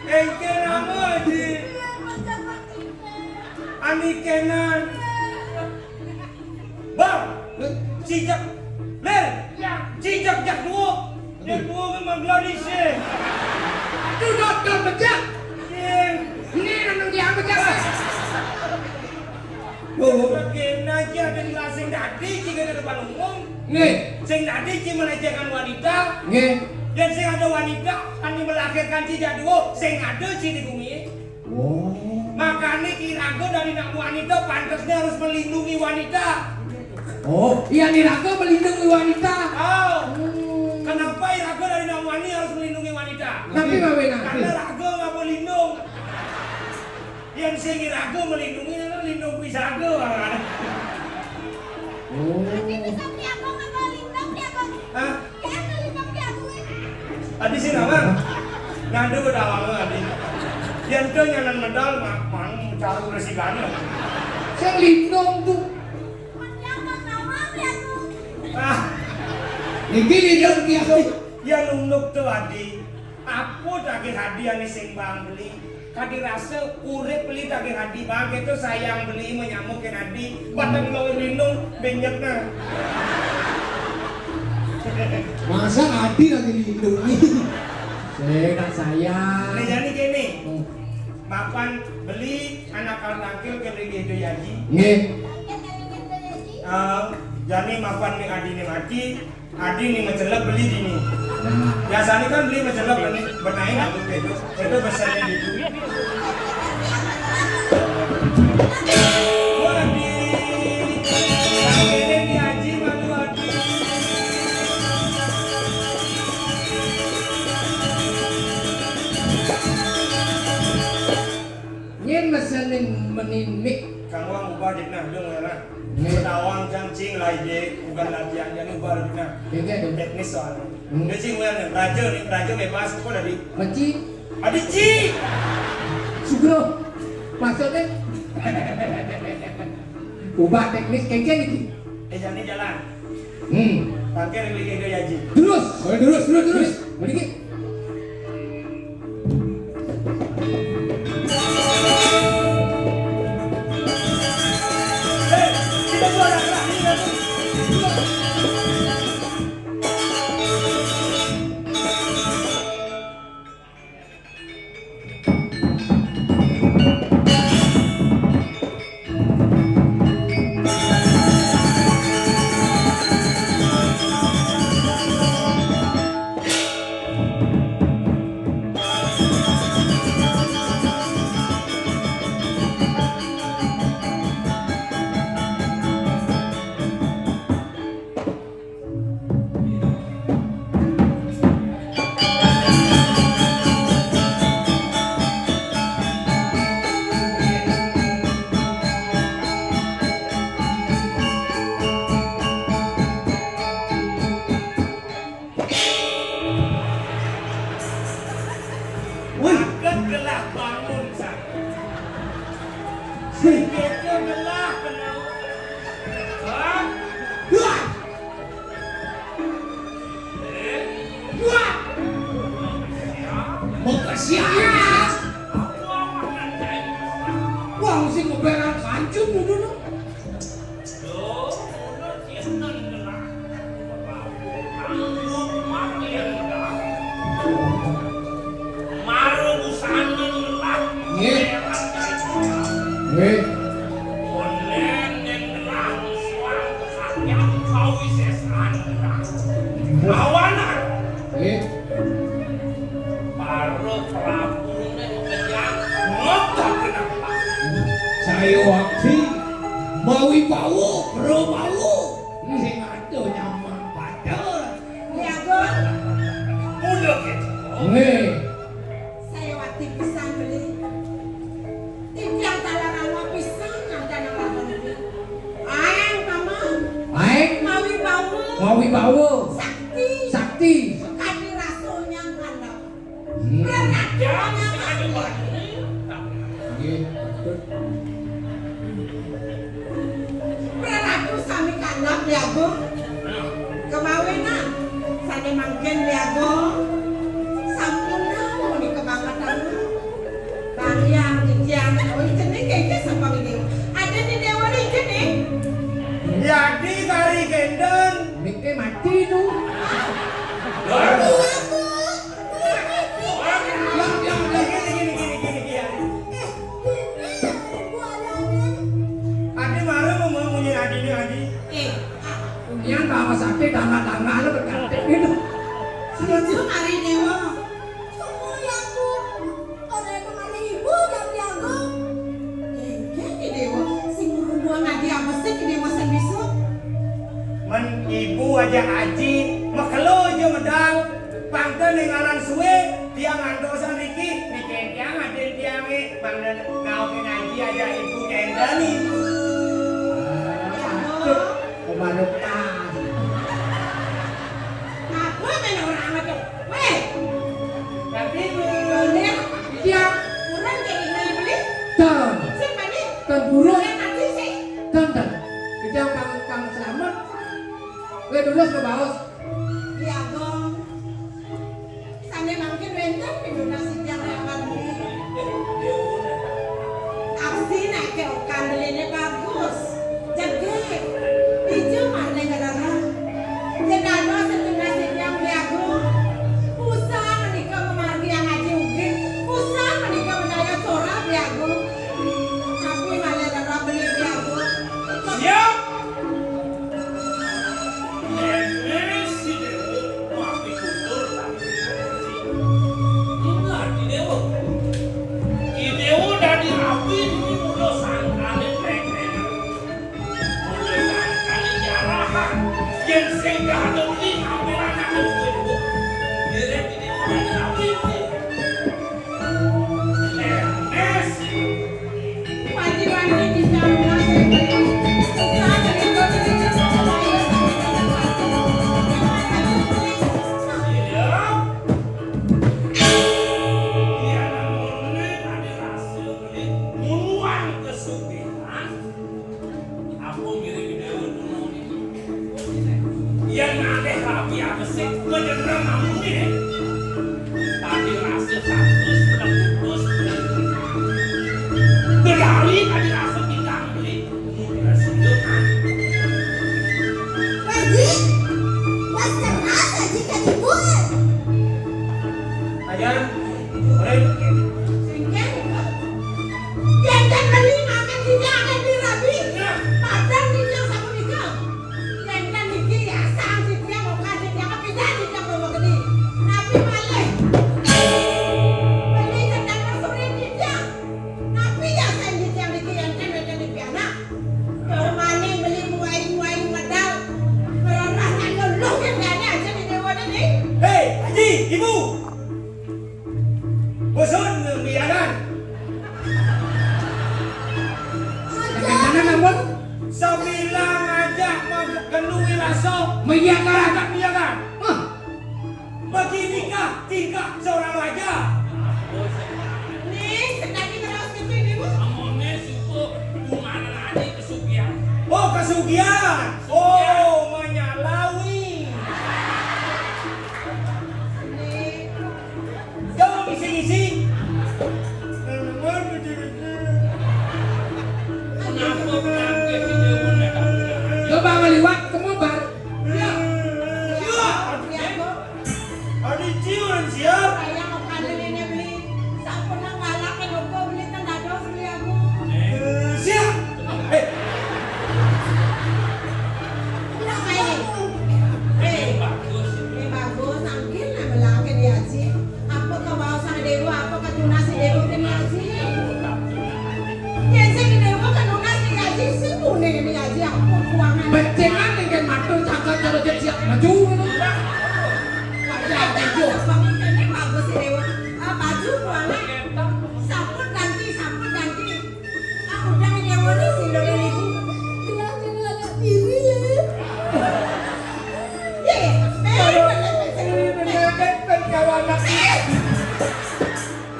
Engke nama di. Ani kenan. Bang, cijak. Ler. Cijak jak duo. Dia duo memang glori sih. Aduh, dot, dot, pecah. Sing. Ini nang dia pecah. Oh, oh. Kena aja ada di sing Dadi, jika di depan umum. Nggih. Sing Dadi, ci melecehkan wanita. Nggih. Dan sing ada wanita, kan melahirkan ci jadi, oh, sing ada ci di bumi. Oh. Makanya Ki Raga dari nak wanita, pantasnya harus melindungi wanita. Oh, iya, Ki Raga melindungi wanita. Oh. Hmm. Kenapa Ki Raga dari nak wanita harus melindungi wanita? Tapi, Pak Wena. Karena raga nggak mau lindung. Yang sing raga melindungi, lindung kuwi saga, Bang. Oh. Tapi bisa piago apa lindung, piago? Hah? Kayak lindung, piago, eh. Adi sih nama? Ngadu udah lama, Adi. Yang tuh nyanan medal, mak, mang, mencari resi gana. Sing lindung tuh. Menyambut nama, piago. Ah. Niki lindung, piago. Ya nunduk tuh, Adi. Apa daging hadi ane sing bang beli? Kadi rasa urip beli daging hadi bang, itu sayang beli menyamuk ke hadi. Padahal kalau lindung benyek nah. Masa hadi lagi lindung nih? Saya kan sayang. Nah, jadi gini. Hmm. Mapan beli anak kal tangkil ke beli itu yaji. Nggih. Eh, jadi mapan ning adi ning ati. Adi nih mencelep beli di nih. Biasanya kan beli mencelep ini benain aku itu. Itu besarnya gitu. Wah, di ini di Aji malu Adi. Nyen mesenin menin mik. Kamu ubah dikna, lu ngelah. Nggih. Tawang cang cing lai je, bukan latihan, jadi ubah dikna. Iya, iya. Teknis soalnya. Hmm. Dia cing, raja nih, raja bebas, kok tadi? Meci. Ada cing. Sugro. Maksudnya? Ubah teknis kengken iki. Eh, jadi jalan. Hmm. Pakai lagi ke gaji. Terus. Oh, terus, terus, terus. Mriki. Kawisésan awanan. Eh, para prabune makejang, ngobah kenapa? Saya wakti mawi bawa, bro bawa. Sing ada nyaman pada. Ni Agung. Mula kita. Nggih. Saya wakti pisan beli. Titiang taler alwa pisan nganten nang lakon iki. Aeng, Paman. Aeng. Mawi bawa. Mawi bawa. Sakti. Sakti. Kadi rasa nyang kandhap. Hmm. Praratu nyang asli. Nggih, betul. Praratu sami kandhap, Dé Agung. Kemawinan sané mangkin, Dé Agung. Sampun menika banget, Agung. Bang Hyang, Titiang, oh, jeneng kaya sapa iki? Ada di Déwa iki, nih. Yadi kari gendon. Niki mati, tuh. Hah? Iya, Bu. Yang, yang, yang, gini, gini, gini, gini, gini. Adi marah mau munyi Adi ini, Adi. Eh, yang sama sakit, tangga-tangga lu berkata gitu. Itu hari Dewa. Tunggu ya, Bu. Orang itu mana ibu dan jago. Eh, ini Dewa. Sing ngurung dua ngaji apa sih, Dewa, sing bisa? Men ibu aja aji, mekelo aja medal. Pangke ning aran suwe, tiang ngantosan niki, niki tiang adin tiange, bang dan ngaokin aji aja ibu kendani. Aduh, kemana pas? Apa men orang aja? Weh. Tapi Bu. Iya. Orang jadi beli. Ten. Siapa nih? Ten burung. Yang nanti sih. Ten, ten. Kita pang, pang selamat. Weh, terus ke baos. Iya, Gong. Sané mangkin wénten pinunas titiang rawan niki. Aksi nake okan beliné bagus, jegég, ijo maning rereh. Yén dados setunas titiang Beli Agung, usah menika mamargi ngaji ugi, usah menika medaya sora Beli Agung. Tapi malih rereh beli Beli Agung. Siap. Déné si Déwa mapitutur tadi. Ingat, Ki Déwa. Ki Déwa dadi rabi niki mula sangkané pengkén. Mula sangkané jarahan. Yén sing kahadap ning ampiran akan kuwi, Bu. Direk Ki Déwa dadi rabi niki. Apa ngiring dewe dunung? Yen ngalih rabi abesik, ngedenrem amune. Tadi rasa satus, tebus. Gedari tadi rasa tigang beli. Mudra sunduk. Haji, pas keras Haji kan ibu. Ajan, Rin. Singkir, Bu. Jangan beli makan tidak akan dirabi. Padahal tidak sama nikah. Jangan niki ya, sang titiang, okan titiang, pindah titiang Roma Gede. Napi malih? Beli tentang masurin titiang. Napi ya, sang titiang niki enten wénten di pianak? Tur malih beli muai-muai medal. Merorah nak luluh yang gane aja di dewa ini. Hei, Haji, Ibu. Bosun ngembiaran. Bagaimana, Nambun? Sebilang aja mau kenu wilaso. Mengiyakan. Agak mengiyakan. Hah? Beginikah tingkah seorang raja? Nih, sedang diterus ke sini, Bu. Amone suku bunganan aja kesugihan. Oh, kesugihan. Oh, menyalawi. Nih. Jauh ngisi-ngisi. Coba ngeliwat ke mobar. Iya. Iya. Ada ciuman siap. Saya mau kali ini beli. Sampun nang ngalak ke toko beli tenda dos beli aku. Eh, siap. Eh. Bencengan ning kene matur caket cara cek siap maju ngono. Wajah maju. Kene bagus iki, Dewa. Ah, baju buangan. Sampun ganti, sampun ganti. Ah, udah, Dewa, ini sing dole niku. Gelah karo anak dhewe lho. Ye, eh, Menyakit karo anak dhewe.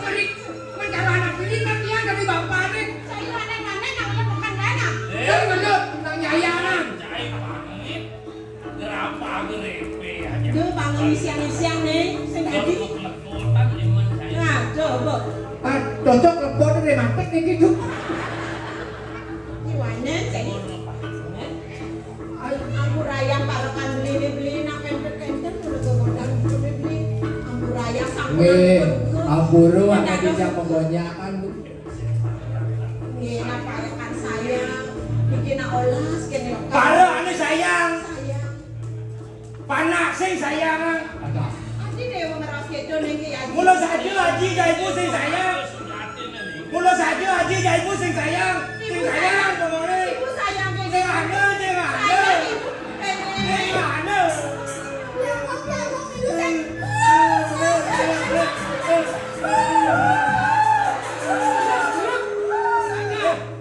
Ngeri, men karo anak dhewe kan dia dari bapakne. Saya aneh-aneh nang bukan enak. Kan bener, nang nyayangan. Cai pamit, gerapa gerepe aja. Duh, bangun siang-siang nih, sing dadi. Nah, coba. Ah, cocok lepon rematik niki, Cuk. Iwanen, jadi. Ampurayang parekan beli-beli nak kenten-kenten udah kemudian beli-beli. Ampurayang sampun. Weh, ampun, ampuru, aku bisa menggonyakan, Bu. Nggih, nak parekan saya bikin olas kene. Para ane sayang. Sayang. Panak sing sayang. Ada. Adi Dewa ngeras kedo ning Ki Aji. Mula saja Aji jaiku sing sayang. Mula saja Aji jaiku sing sayang. Sing sayang pokoknya. Ibu sayang ke sing anu, sing anu. Sayang ibu. Sing anu.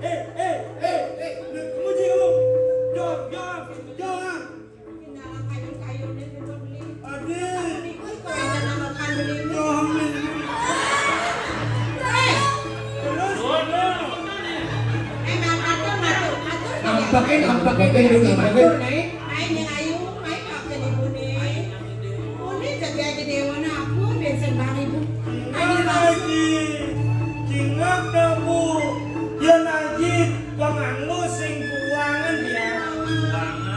Eh, eh, eh, eh, eh, kamu sih kamu. Jawab, jawab, jawab. Aduh. Ampake, ampake, ampake, ampake. Aji, cingak dah, Bu. Yen Aji penganggo sing kuangen ya.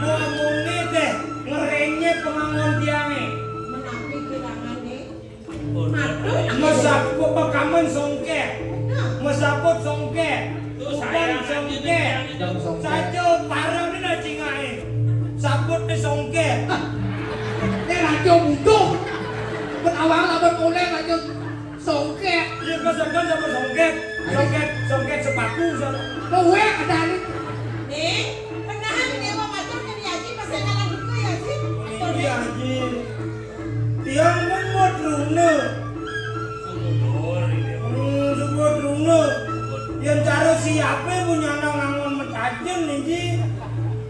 Kuangune deh ngerenye pengangon tiange. Menapi kirangane. Aduh, mesaput pekamen songket. Mesaput songket. Tukang songket. Saja parane cingake. Sapute songket. Nek raja butuh. Penawang lawan oleh raja songket. Iya, kok songket sama songket. Songket, songket sepatu sama. Kowe ada ini. Nih, penahan ini mau matur ke Haji, pas saya ngalah buku ya, Haji. Iya, Haji. Tiang kan mau trune. Hmm, subuh trune. Yang cara siapa punya anak ngangon metajen nih, Ji?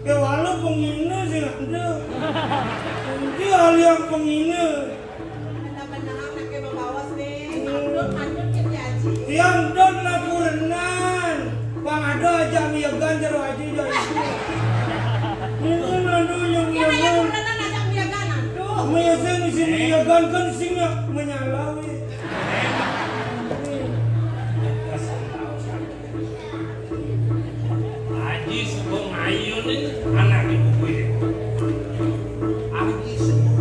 Ke walau pengine sih ada. Nanti hal yang pengine. Benar-benar anaknya bawa bawas nih. Mandut, mandut ke Haji. Tiang don laporan. Bang ada aja miyagan jero aja ya itu. Itu nandu yang miyagan. Aduh. Miyagan sing miyagan kan sing menyalawi. Aji suka ngayun ini anak ibu gue. Aji suka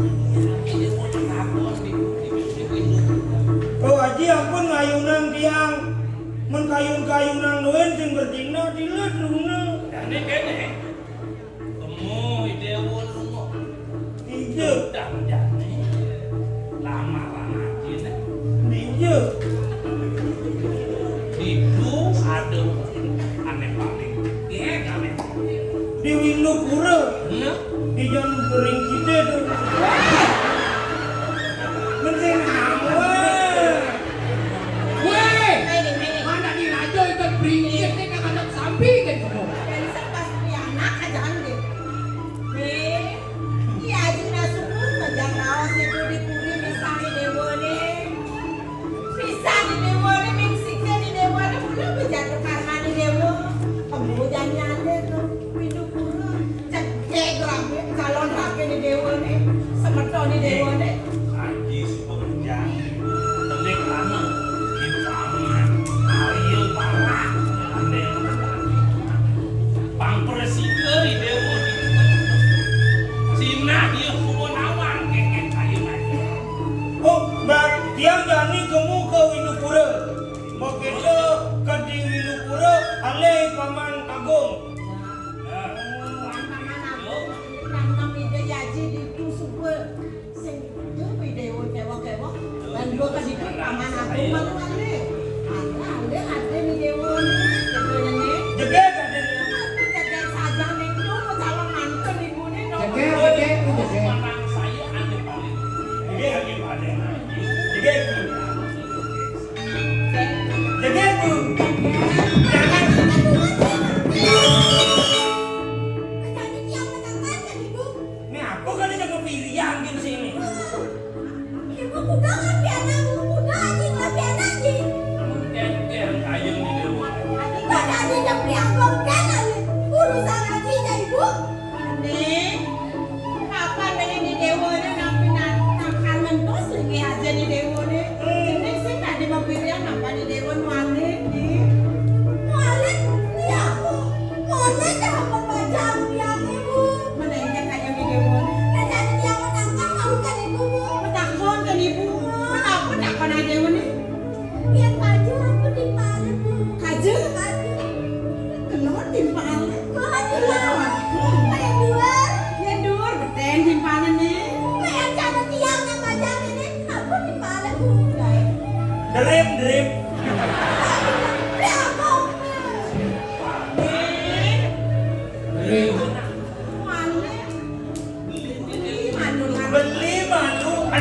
ini mau kenapa di di di pintu. Oh, Aji ampun ngayunan tiang. Men kayun-kayunan luwih sing berdina dile trune. Jane kene. Kemu ide wong lunga. Iya. Udah jane. Lama-lama aja nih. Iya. Itu ada aneh paling. Iya, aneh. Di Windupura. Iya. Di Jan Bering Kidul. Mending awe. Weh, mana di raja itu bringkit nih kagak ada sampi kan kamu. Dari pas punya anak aja kan gitu. Nih, iya aja nasukur kerja kaos itu di puri misalnya dewa nih. Bisa di dewa nih, mingsike di dewa nih, udah berjatuh karma di dewa. Kamu jangan nyande tuh, pintu pura. Cedek rapi, calon rapi di dewa nih, semeton di dewa nih. Aji suka kerja, telik lama, di paman, ayo parah, ande pang persike di dewa nih. Sinah dia suka nawang, keket ayo aja. Oh, Mbak, tiang jani kemu ke Windupura. Mau kita ke di Windupura, alih Paman Agung. Paman Agung, tanam ide yaji di itu suka. Sing itu video kewo-kewo. Dan dua ke situ Paman Agung malu alih. Alih, alih, alih video ini. Gitu ya, nih. Jeget, ada. Aku jaga saja, nih. Itu mau calon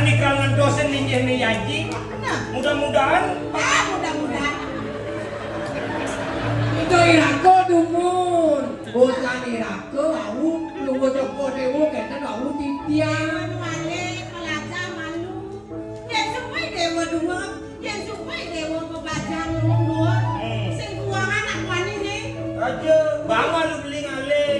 Ikal ngentosin ninjih ni Aji. Nah. Mudah-mudahan. Ah, mudah-mudahan. Ento iraka dumun. Usan iraka, wau, nunggu cokor dewa, kenten wau titiang. Malu, malu, pelajar malu. Yén sumpah dewa dumun. Yén sumpah dewa pelajar dumun. Hmm. Sing kuangan nak wani nih. Raja, bangga lu beli ngalih.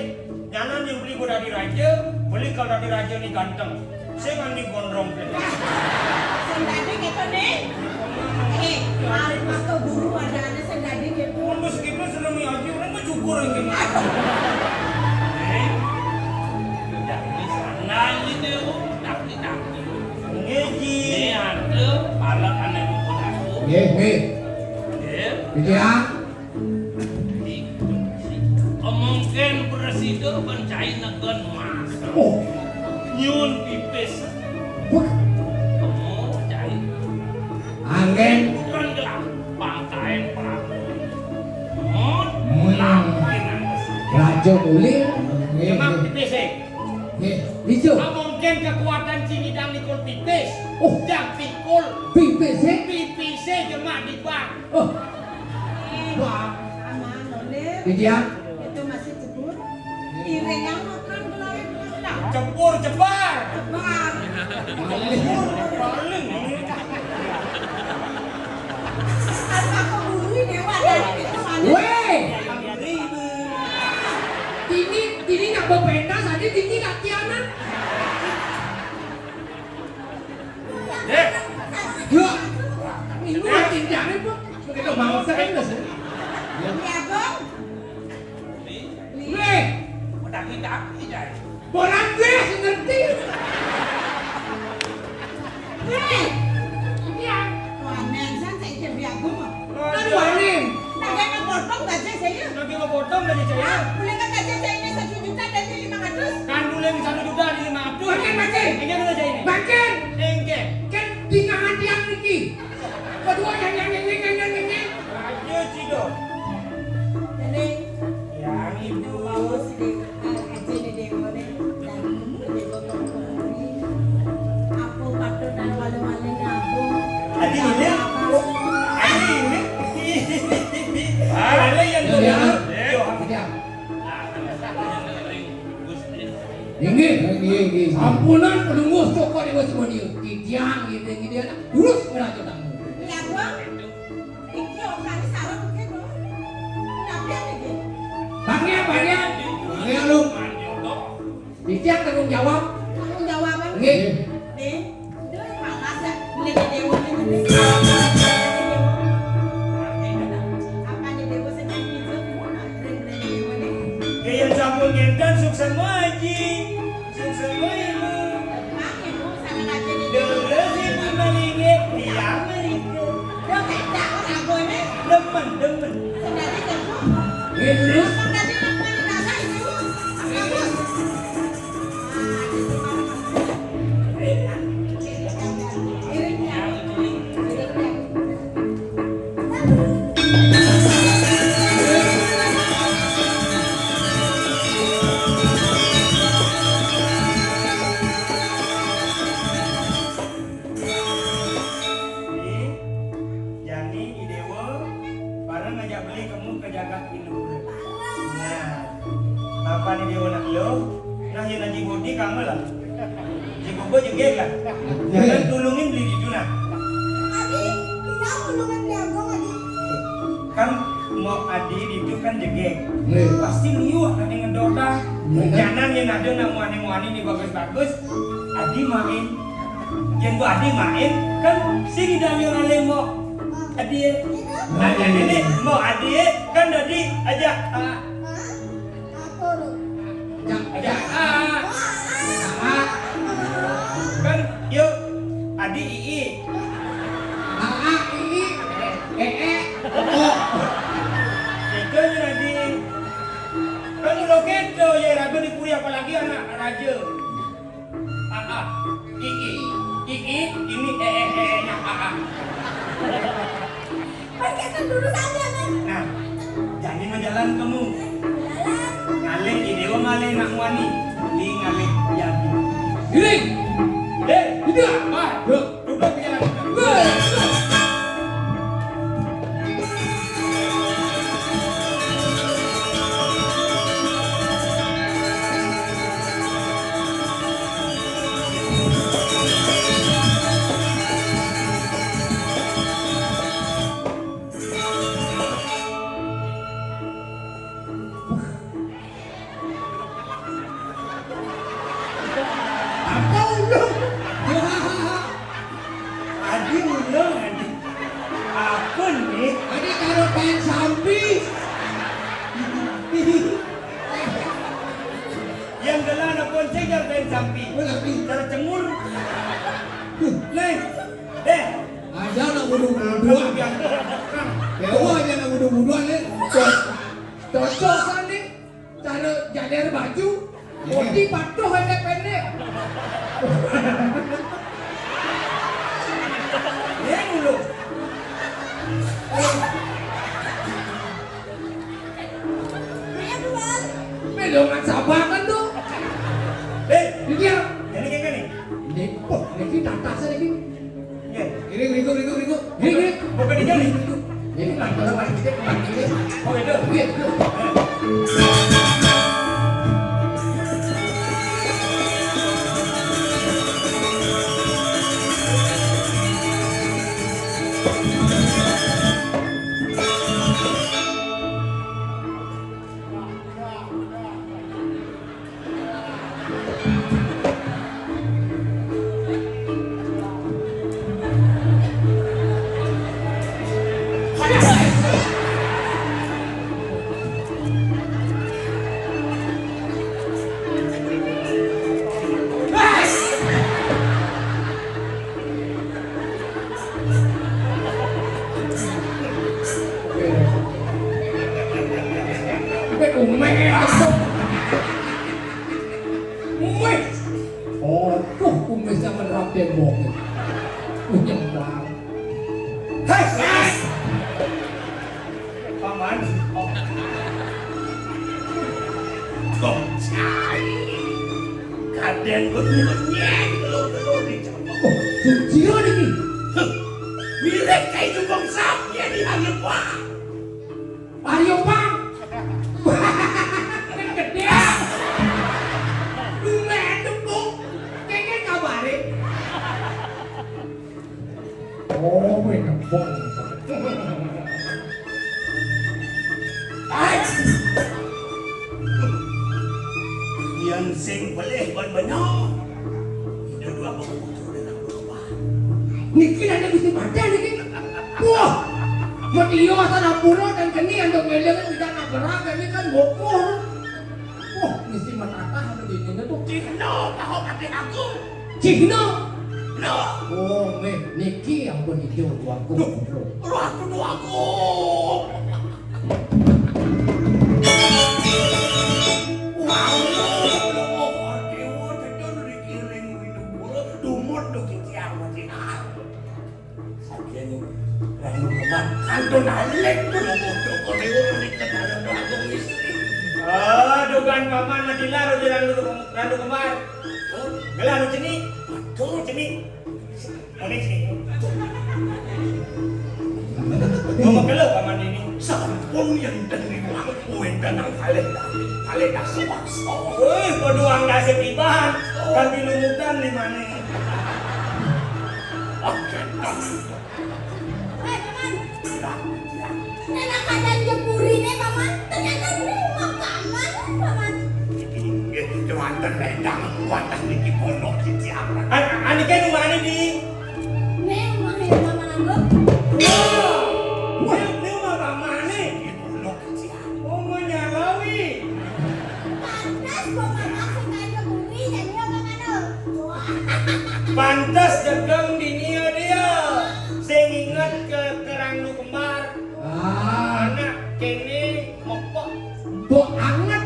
Nyanan yang beli gua dadi raja, beli kalau dadi raja ni ganteng. Sing andi gondrong ke. Sing dadi gitu nih. Eh, hari pas ke guru ada aja sing dadi gitu. Mun wis gitu seneng ni aja, orang mah cukur yang gini. Eh, jadi sandal gitu, tapi tapi. Nggih, Ji. Ini ada alat anak buku aku. Nggih, nggih. Nggih. Iya. Mungkin presida ban cai negen mas. Oh. Nyuwun pipis. Wah. Temu cai. Anggen. Bukan gelah pangkain perahu. Mod. Hmm. Lapinan besi. Raja Mulir. Nggih, nggih. Pipis, eh. Nggih. Ijo. Ah, mungkin kekuatan Cingidang nikul pipis. Oh. Jang pikul. Pipis, eh? Pipis, eh, jemak di bank. Oh. Wah. Aman, Dolir. Iya. Itu masih cebur. Iring yang makan gulai belah. Cebur, cebar. Cebar. Cebur, paling. Apa kebului dewa dari itu mana? Weh. Ini, ini nak berpentas aja, ini nak kianan. Eh. Yuk. Ini makin jangan, Bu. Begitu mau saya kan nggak sih? Iya, Bang. Weh. Udah kita api, Jai. Orang gue ngerti. Weh. Iya. Wah, Nelson saya jadi aku mah. Aduh, aneh. Nah, kayak potong gaji saya. Nanti mau potong gaji saya. Ah, boleh kan gaji saya ini satu juta dari lima ratus? Kan boleh di satu juta di lima ratus. Makin, makin. Ini dulu aja ini. Makin. Engke. Kan di tangan tiang niki. Kedua yang, yang, yang, yang, yang, yang, yang. Ayo, Cido. Jadi, yang itu. Mau sih, ah, gaji di dewa nih. Dan ini dewa kembali. Apa patut dan wali-wali ngabung? Adi ini? Adi ini? Ah, ada yang tuh. Iya, iya. Iya. Inggih, inggih, inggih. Sampunan penunggu saka Dewa Semonia. Titiang ngene-ngene anak terus ngeraja tamu. Iya, Bang. Iki okan sarung iki, Bang. Tapi apa iki? Bangnya, bangnya. Bangnya lu. Titiang tanggung jawab. Tanggung jawab, Bang. Nggih. Nih. Duh, malas ya. Beli dewa nih, nih. Apa nih dewa sing nyanyi itu? Beli dewa nih. Nggih, yen sampun ngenten, suksma, Ji. Suksma, Ibu. Mang, Ibu, sangat aja nih. Terus Ibu malinge, tiang mriko. Duh, kecak kok aku ini. Demen, demen. Sendiri, Ibu. Nggih, terus? Apa tadi yang paling rasa, Ibu? Bagus. Jani Idewa bareng ngajak beli kamu ke jagat Indura. Nah, apa nih Dewa nak lo? Nah, yang Haji Budi kamu lah. Ji Bobo jegeg lah. Jangan tulungin beli di Juna. Adi, tidak tulungin beli Agung, Adi. Kan mau Adi itu kan jegeg. Nih. Pasti liwat ada ngedot dah. Nih, kan? Jangan yang ada nak muani-muani nih bagus-bagus. Adi main. Yang gua Adi main kan sini dah yang alemo. Adi ya. Ada ini mau Adi ya kan tadi aja. Ah. Aja. Ah. Ah. Kan yuk Adi Ii. Ah, ah, Ii. Eh, eh. Oh. Itu aja Adi. Kan udah gitu ya ragu di puri apalagi anak raja. Aa, ii, ii, ini ee, ee-nya aa. Pergi ke dulu saja, Bang. Nah, jadi mau jalan kamu. Jalan. Ngalih, idewa ngalih nak wani. Ini ngalih jadi. Giring. Eh. Wah, dublek biar. Apa ulung? Adi ulung, adi. Apa nih? Adi karo kain sampi. Yang gelah anak bonceng karo kain sampi. Oh, tapi cara cengur. Nih, deh. Aja anak bodoh-bodohan. Dewa aja anak bodoh-bodohan, nih. Cocok kan, nih? Cara jader baju, putih patuh pendek-pendek. Ya dulu. Ayo, Bang. Melongan sabangan tuh. Eh, dia. Jadi kayak gini. Ini, oh, ini kita atas lagi. Nggih. Nggih, nggih, nggih, nggih, nggih. Nggih, nggih. Bukan di kali. Nggih, nggih. Oh, itu. Nggih, nggih. Kowe umeh. Kumis. Oh, tuh kumisnya menerap tembok. Punya bang. Hei, hei. Paman. Oh. Kok cai? Kadén kunyunyén, telur-telur dicampur. Oh, suci lo niki. Huh. Mirip kayak jukung sapi ya di Hangyepa. Ayo, Bang. Gede. Lu ngendep, Bu. Kayaknya kabarin. Oh, weh, ngebon. Ais. Yang sing pelih ban banyak. Itu dua buku. Niki ada Gusti Padang niki. Wah, mati yo asal ampura dan keni andok ngeleng tidak nak berang keni kan bokoh. Wah, mesti matata ada di sini tuh. Cihno, tahu pakai aku. Cihno. No. Oh, meh, niki ampun itu aku. Duh, lu aku, lu aku. Wow, lu mau dewa, dewa, dewa, dikiring, dumut, duh, kician, kician. Saking Ranu Kemar, kantun alik, belum untuk kolewo, alik, kenal, doa, istri. Ah, dugaan paman mati laro di Ranu, Ranu Kemar. Gelar ceni, tuh ceni. Muni ceni. Ngomong kelo paman ini. Sampun yang terima, wenten nang kalih, kalih dasar paksa. Wih, koduang dasar tiban, tapi lumutan di mana? Oke, Hei, Paman. Enak aja jepurine, Paman. Ternyata ini makanan, Paman. Inggih, kewanten lendang, wonten niki pondok titiang. An-, anike rumahne ndi? Nek rumahnya Paman Agung. Wah, wah, ini rumah pamane. Niki pondok titiang. Oh, menyalawi. Pantes, Paman, aku kayak jepuri, jadi apa kan, Om? Wah. Pantes degem dini ya dia. Sing inget ke kerang lu kembar. Ah. Anak kene mepok. Mbok anget.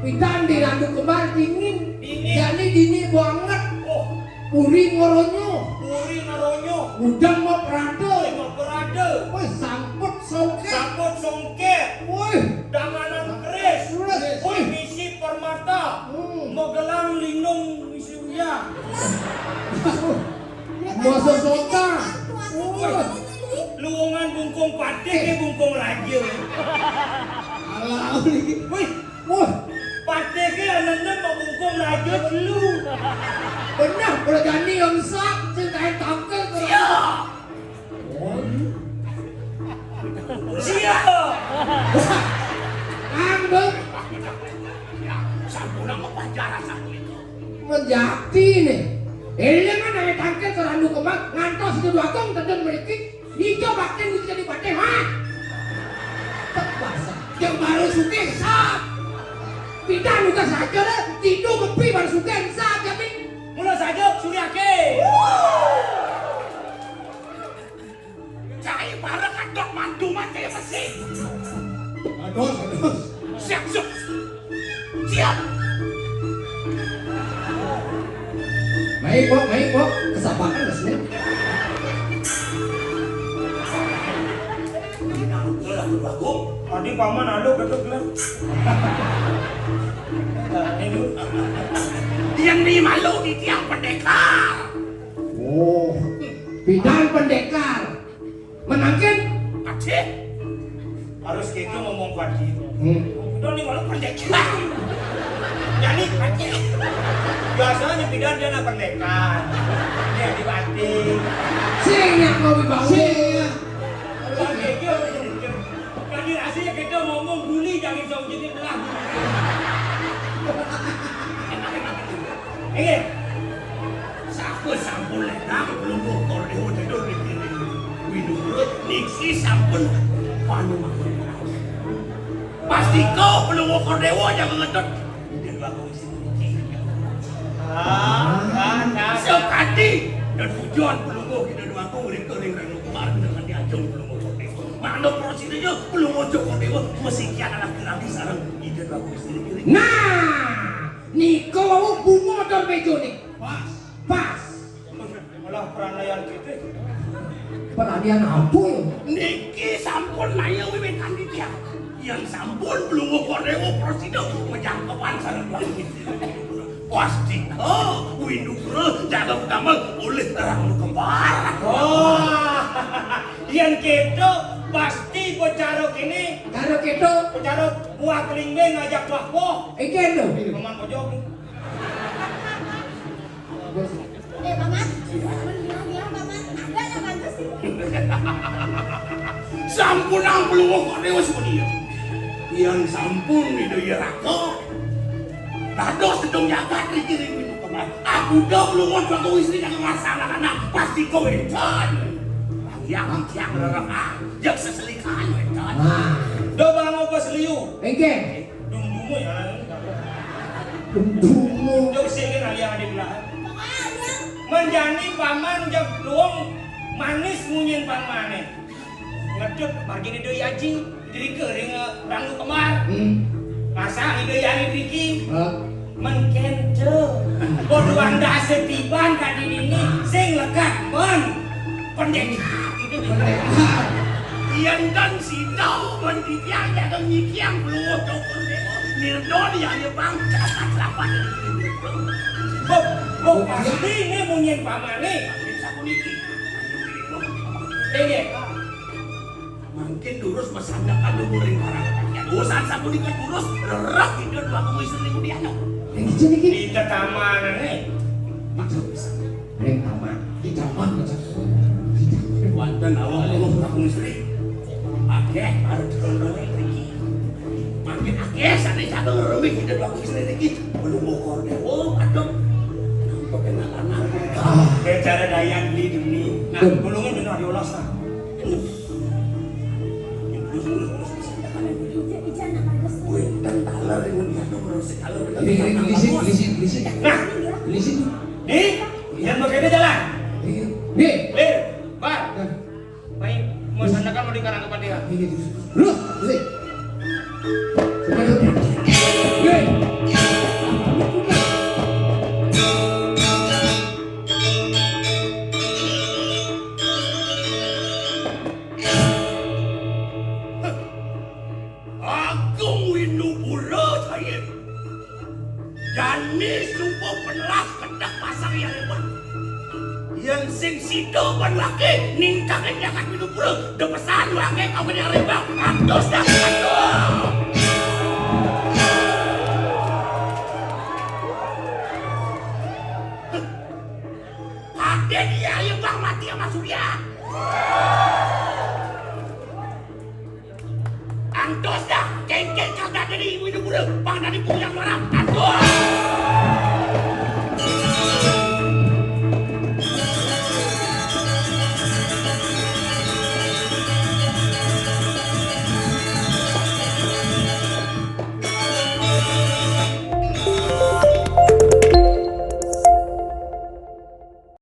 Pidan di randu kembar dingin. Dingin. Jadi dini mbok anget. Oh. Puri ngoronyo. Puri ngoronyo. Udan mau perada. Mau perada. Wis sangkut songket. Sangkut songket. Wih. Danganan keris. Keris. Wih. Misi permata. Hmm. Magelang lindung misi uyah. Masa sota. Wah. Luwungan bungkung patih ke bungkung raja. Alah, iki. Wih, wah. Patih ke anenem bungkung raja telu. Bener, udah jani yang sak, sing kain tangkel. Siap. Siap. Ambek. Ya, sampun nama pajaran sampun itu. Menjati nih. Ini kan awet tangkel ke Randu Kembar, ngantos di Agung tedun mriki. Nico bakten wis jadi patih, ha? Tek basah. Yang baru syuting, sap. Pidan udah saja deh, tidur kepi baru syuting, sap, jadi. Mula saja, Suryake. Cai bareng adot mandu mah cai besi. Ados, ados. Siap, siap. Siap. Baik, Pok, baik, Pok. Kesabakan, Mas, ya. Tadi paman anu betul lah. Ini yang di malu di tiang pendekar. Oh, bidang pendekar. Menangkin? Aceh. Harus gitu ngomong padi. Hmm. Udah nih malu pendekar. Jadi aceh. Biasanya pindah dia nak pendekar. Dia di batin. Sing yang mau dibangun. Sing. Jadi aslinya kita ngomong bully jangan jauh jadi belah. Inggih. Sampun, sampun ledang pelungguh Kordewo jedul niki. Winurut niki sampun panumakan. Pastika pelungguh Kordewo aja ngedot. Ida dua kawis niki. Ah, kan, kan. Sekadi dan tujuan pelungguh kita dua kawis ring ring rang kemarin dengan diajung pelungguh Kordewo. Mana prosesnya pelungguh Kordewo mesti kian anak lagi sareng ida dua kawis niki. Nah, Nika wau bunga dor mejane. Pas. Pas. Malah peraniayan kita. Peraniayan apa ya? Niki sampun naya wiwitan titiang. Yang sampun pelungguh Kordewo prasida menjangkepan sareng Dwagung Istri. Pasti, oh, Windu Kura jaga utama oleh terang kembar. Oh, yang kita pasti bicara kini. Cara kita. Bicara buah kelimbing ngajak buah poh. Ikan tu. Paman pojok. Eh, Paman. Iya. Paman bilang, bilang, Paman. Ada yang bagus sih. Sampun ang pelungguh Kordewo semuanya. Yang sampun Widaya Raka. Dados sedung jagat di kiri pintu kamar. Aku dah pelungguh Dwagung Istri yang melaksanakan. Pasti kau encan. Yang yang rerengah. Yang seselikan encan. Nah. Do bango pas liu. Engke. Dum-dumu ya. Dum-dumu. Jog sing kan alia adik lah. Manjani paman jog luwung manis munyin pamane. Ngedut margine Doi Aji, dirike ring, eh, Ranggu Kembar. Hmm. Masa ide yari driki. Hah? Mengkente. Bodo anda setiban tadi ini sing lekat men. Pendekar. Pendekar. Yen kan sida men titiang jaga nyikiang pelungguh Dukun Dewa. Nirdo dia ya bang. Lapan. Kok, kok pasti ini munyin pamane. Sapuniki. Inggih. Mangkin durus masandak kadu muring parang. Usan sapunika durus, rerak Ida Dwagung Istri Mudiana. Ning kene iki. Di tetamane. Ning taman. Di taman, Mas. Wonten awak Dwagung Istri. Akeh arep dikontrol iki. Mangkin akeh sane jaga ngremik Ida Dwagung Istri iki. Belum bokor dewa, aduh. Kenalan. Ah. Cara dayan di demi. Nah, tulungin benar diolos, nah. Wénten taler niku niat terus sekali. Ini, ini, gelisin, gelisin, gelisin. Nah, gelisin. Di, yang berbeda jalan. Ini. Nih. Lir, bar. Nah. Baik, mau sandakan mau dikarang kepada dia. Ini, gelisin. Lu, gelisin. Sudah, sudah. Nih. Agung Windu Pura, saya. Jani suba penelas kedah pasang yang hebat. Yén sing sida kon waké ningkangin jagat Winupura, depesan waké kawin Arembang. Antos dah, antos. Kadén ya Arembang mati sama Surya. Antos dah, kéngkén kagak dadi Winupura, pang dadi puyang luaran. Antos.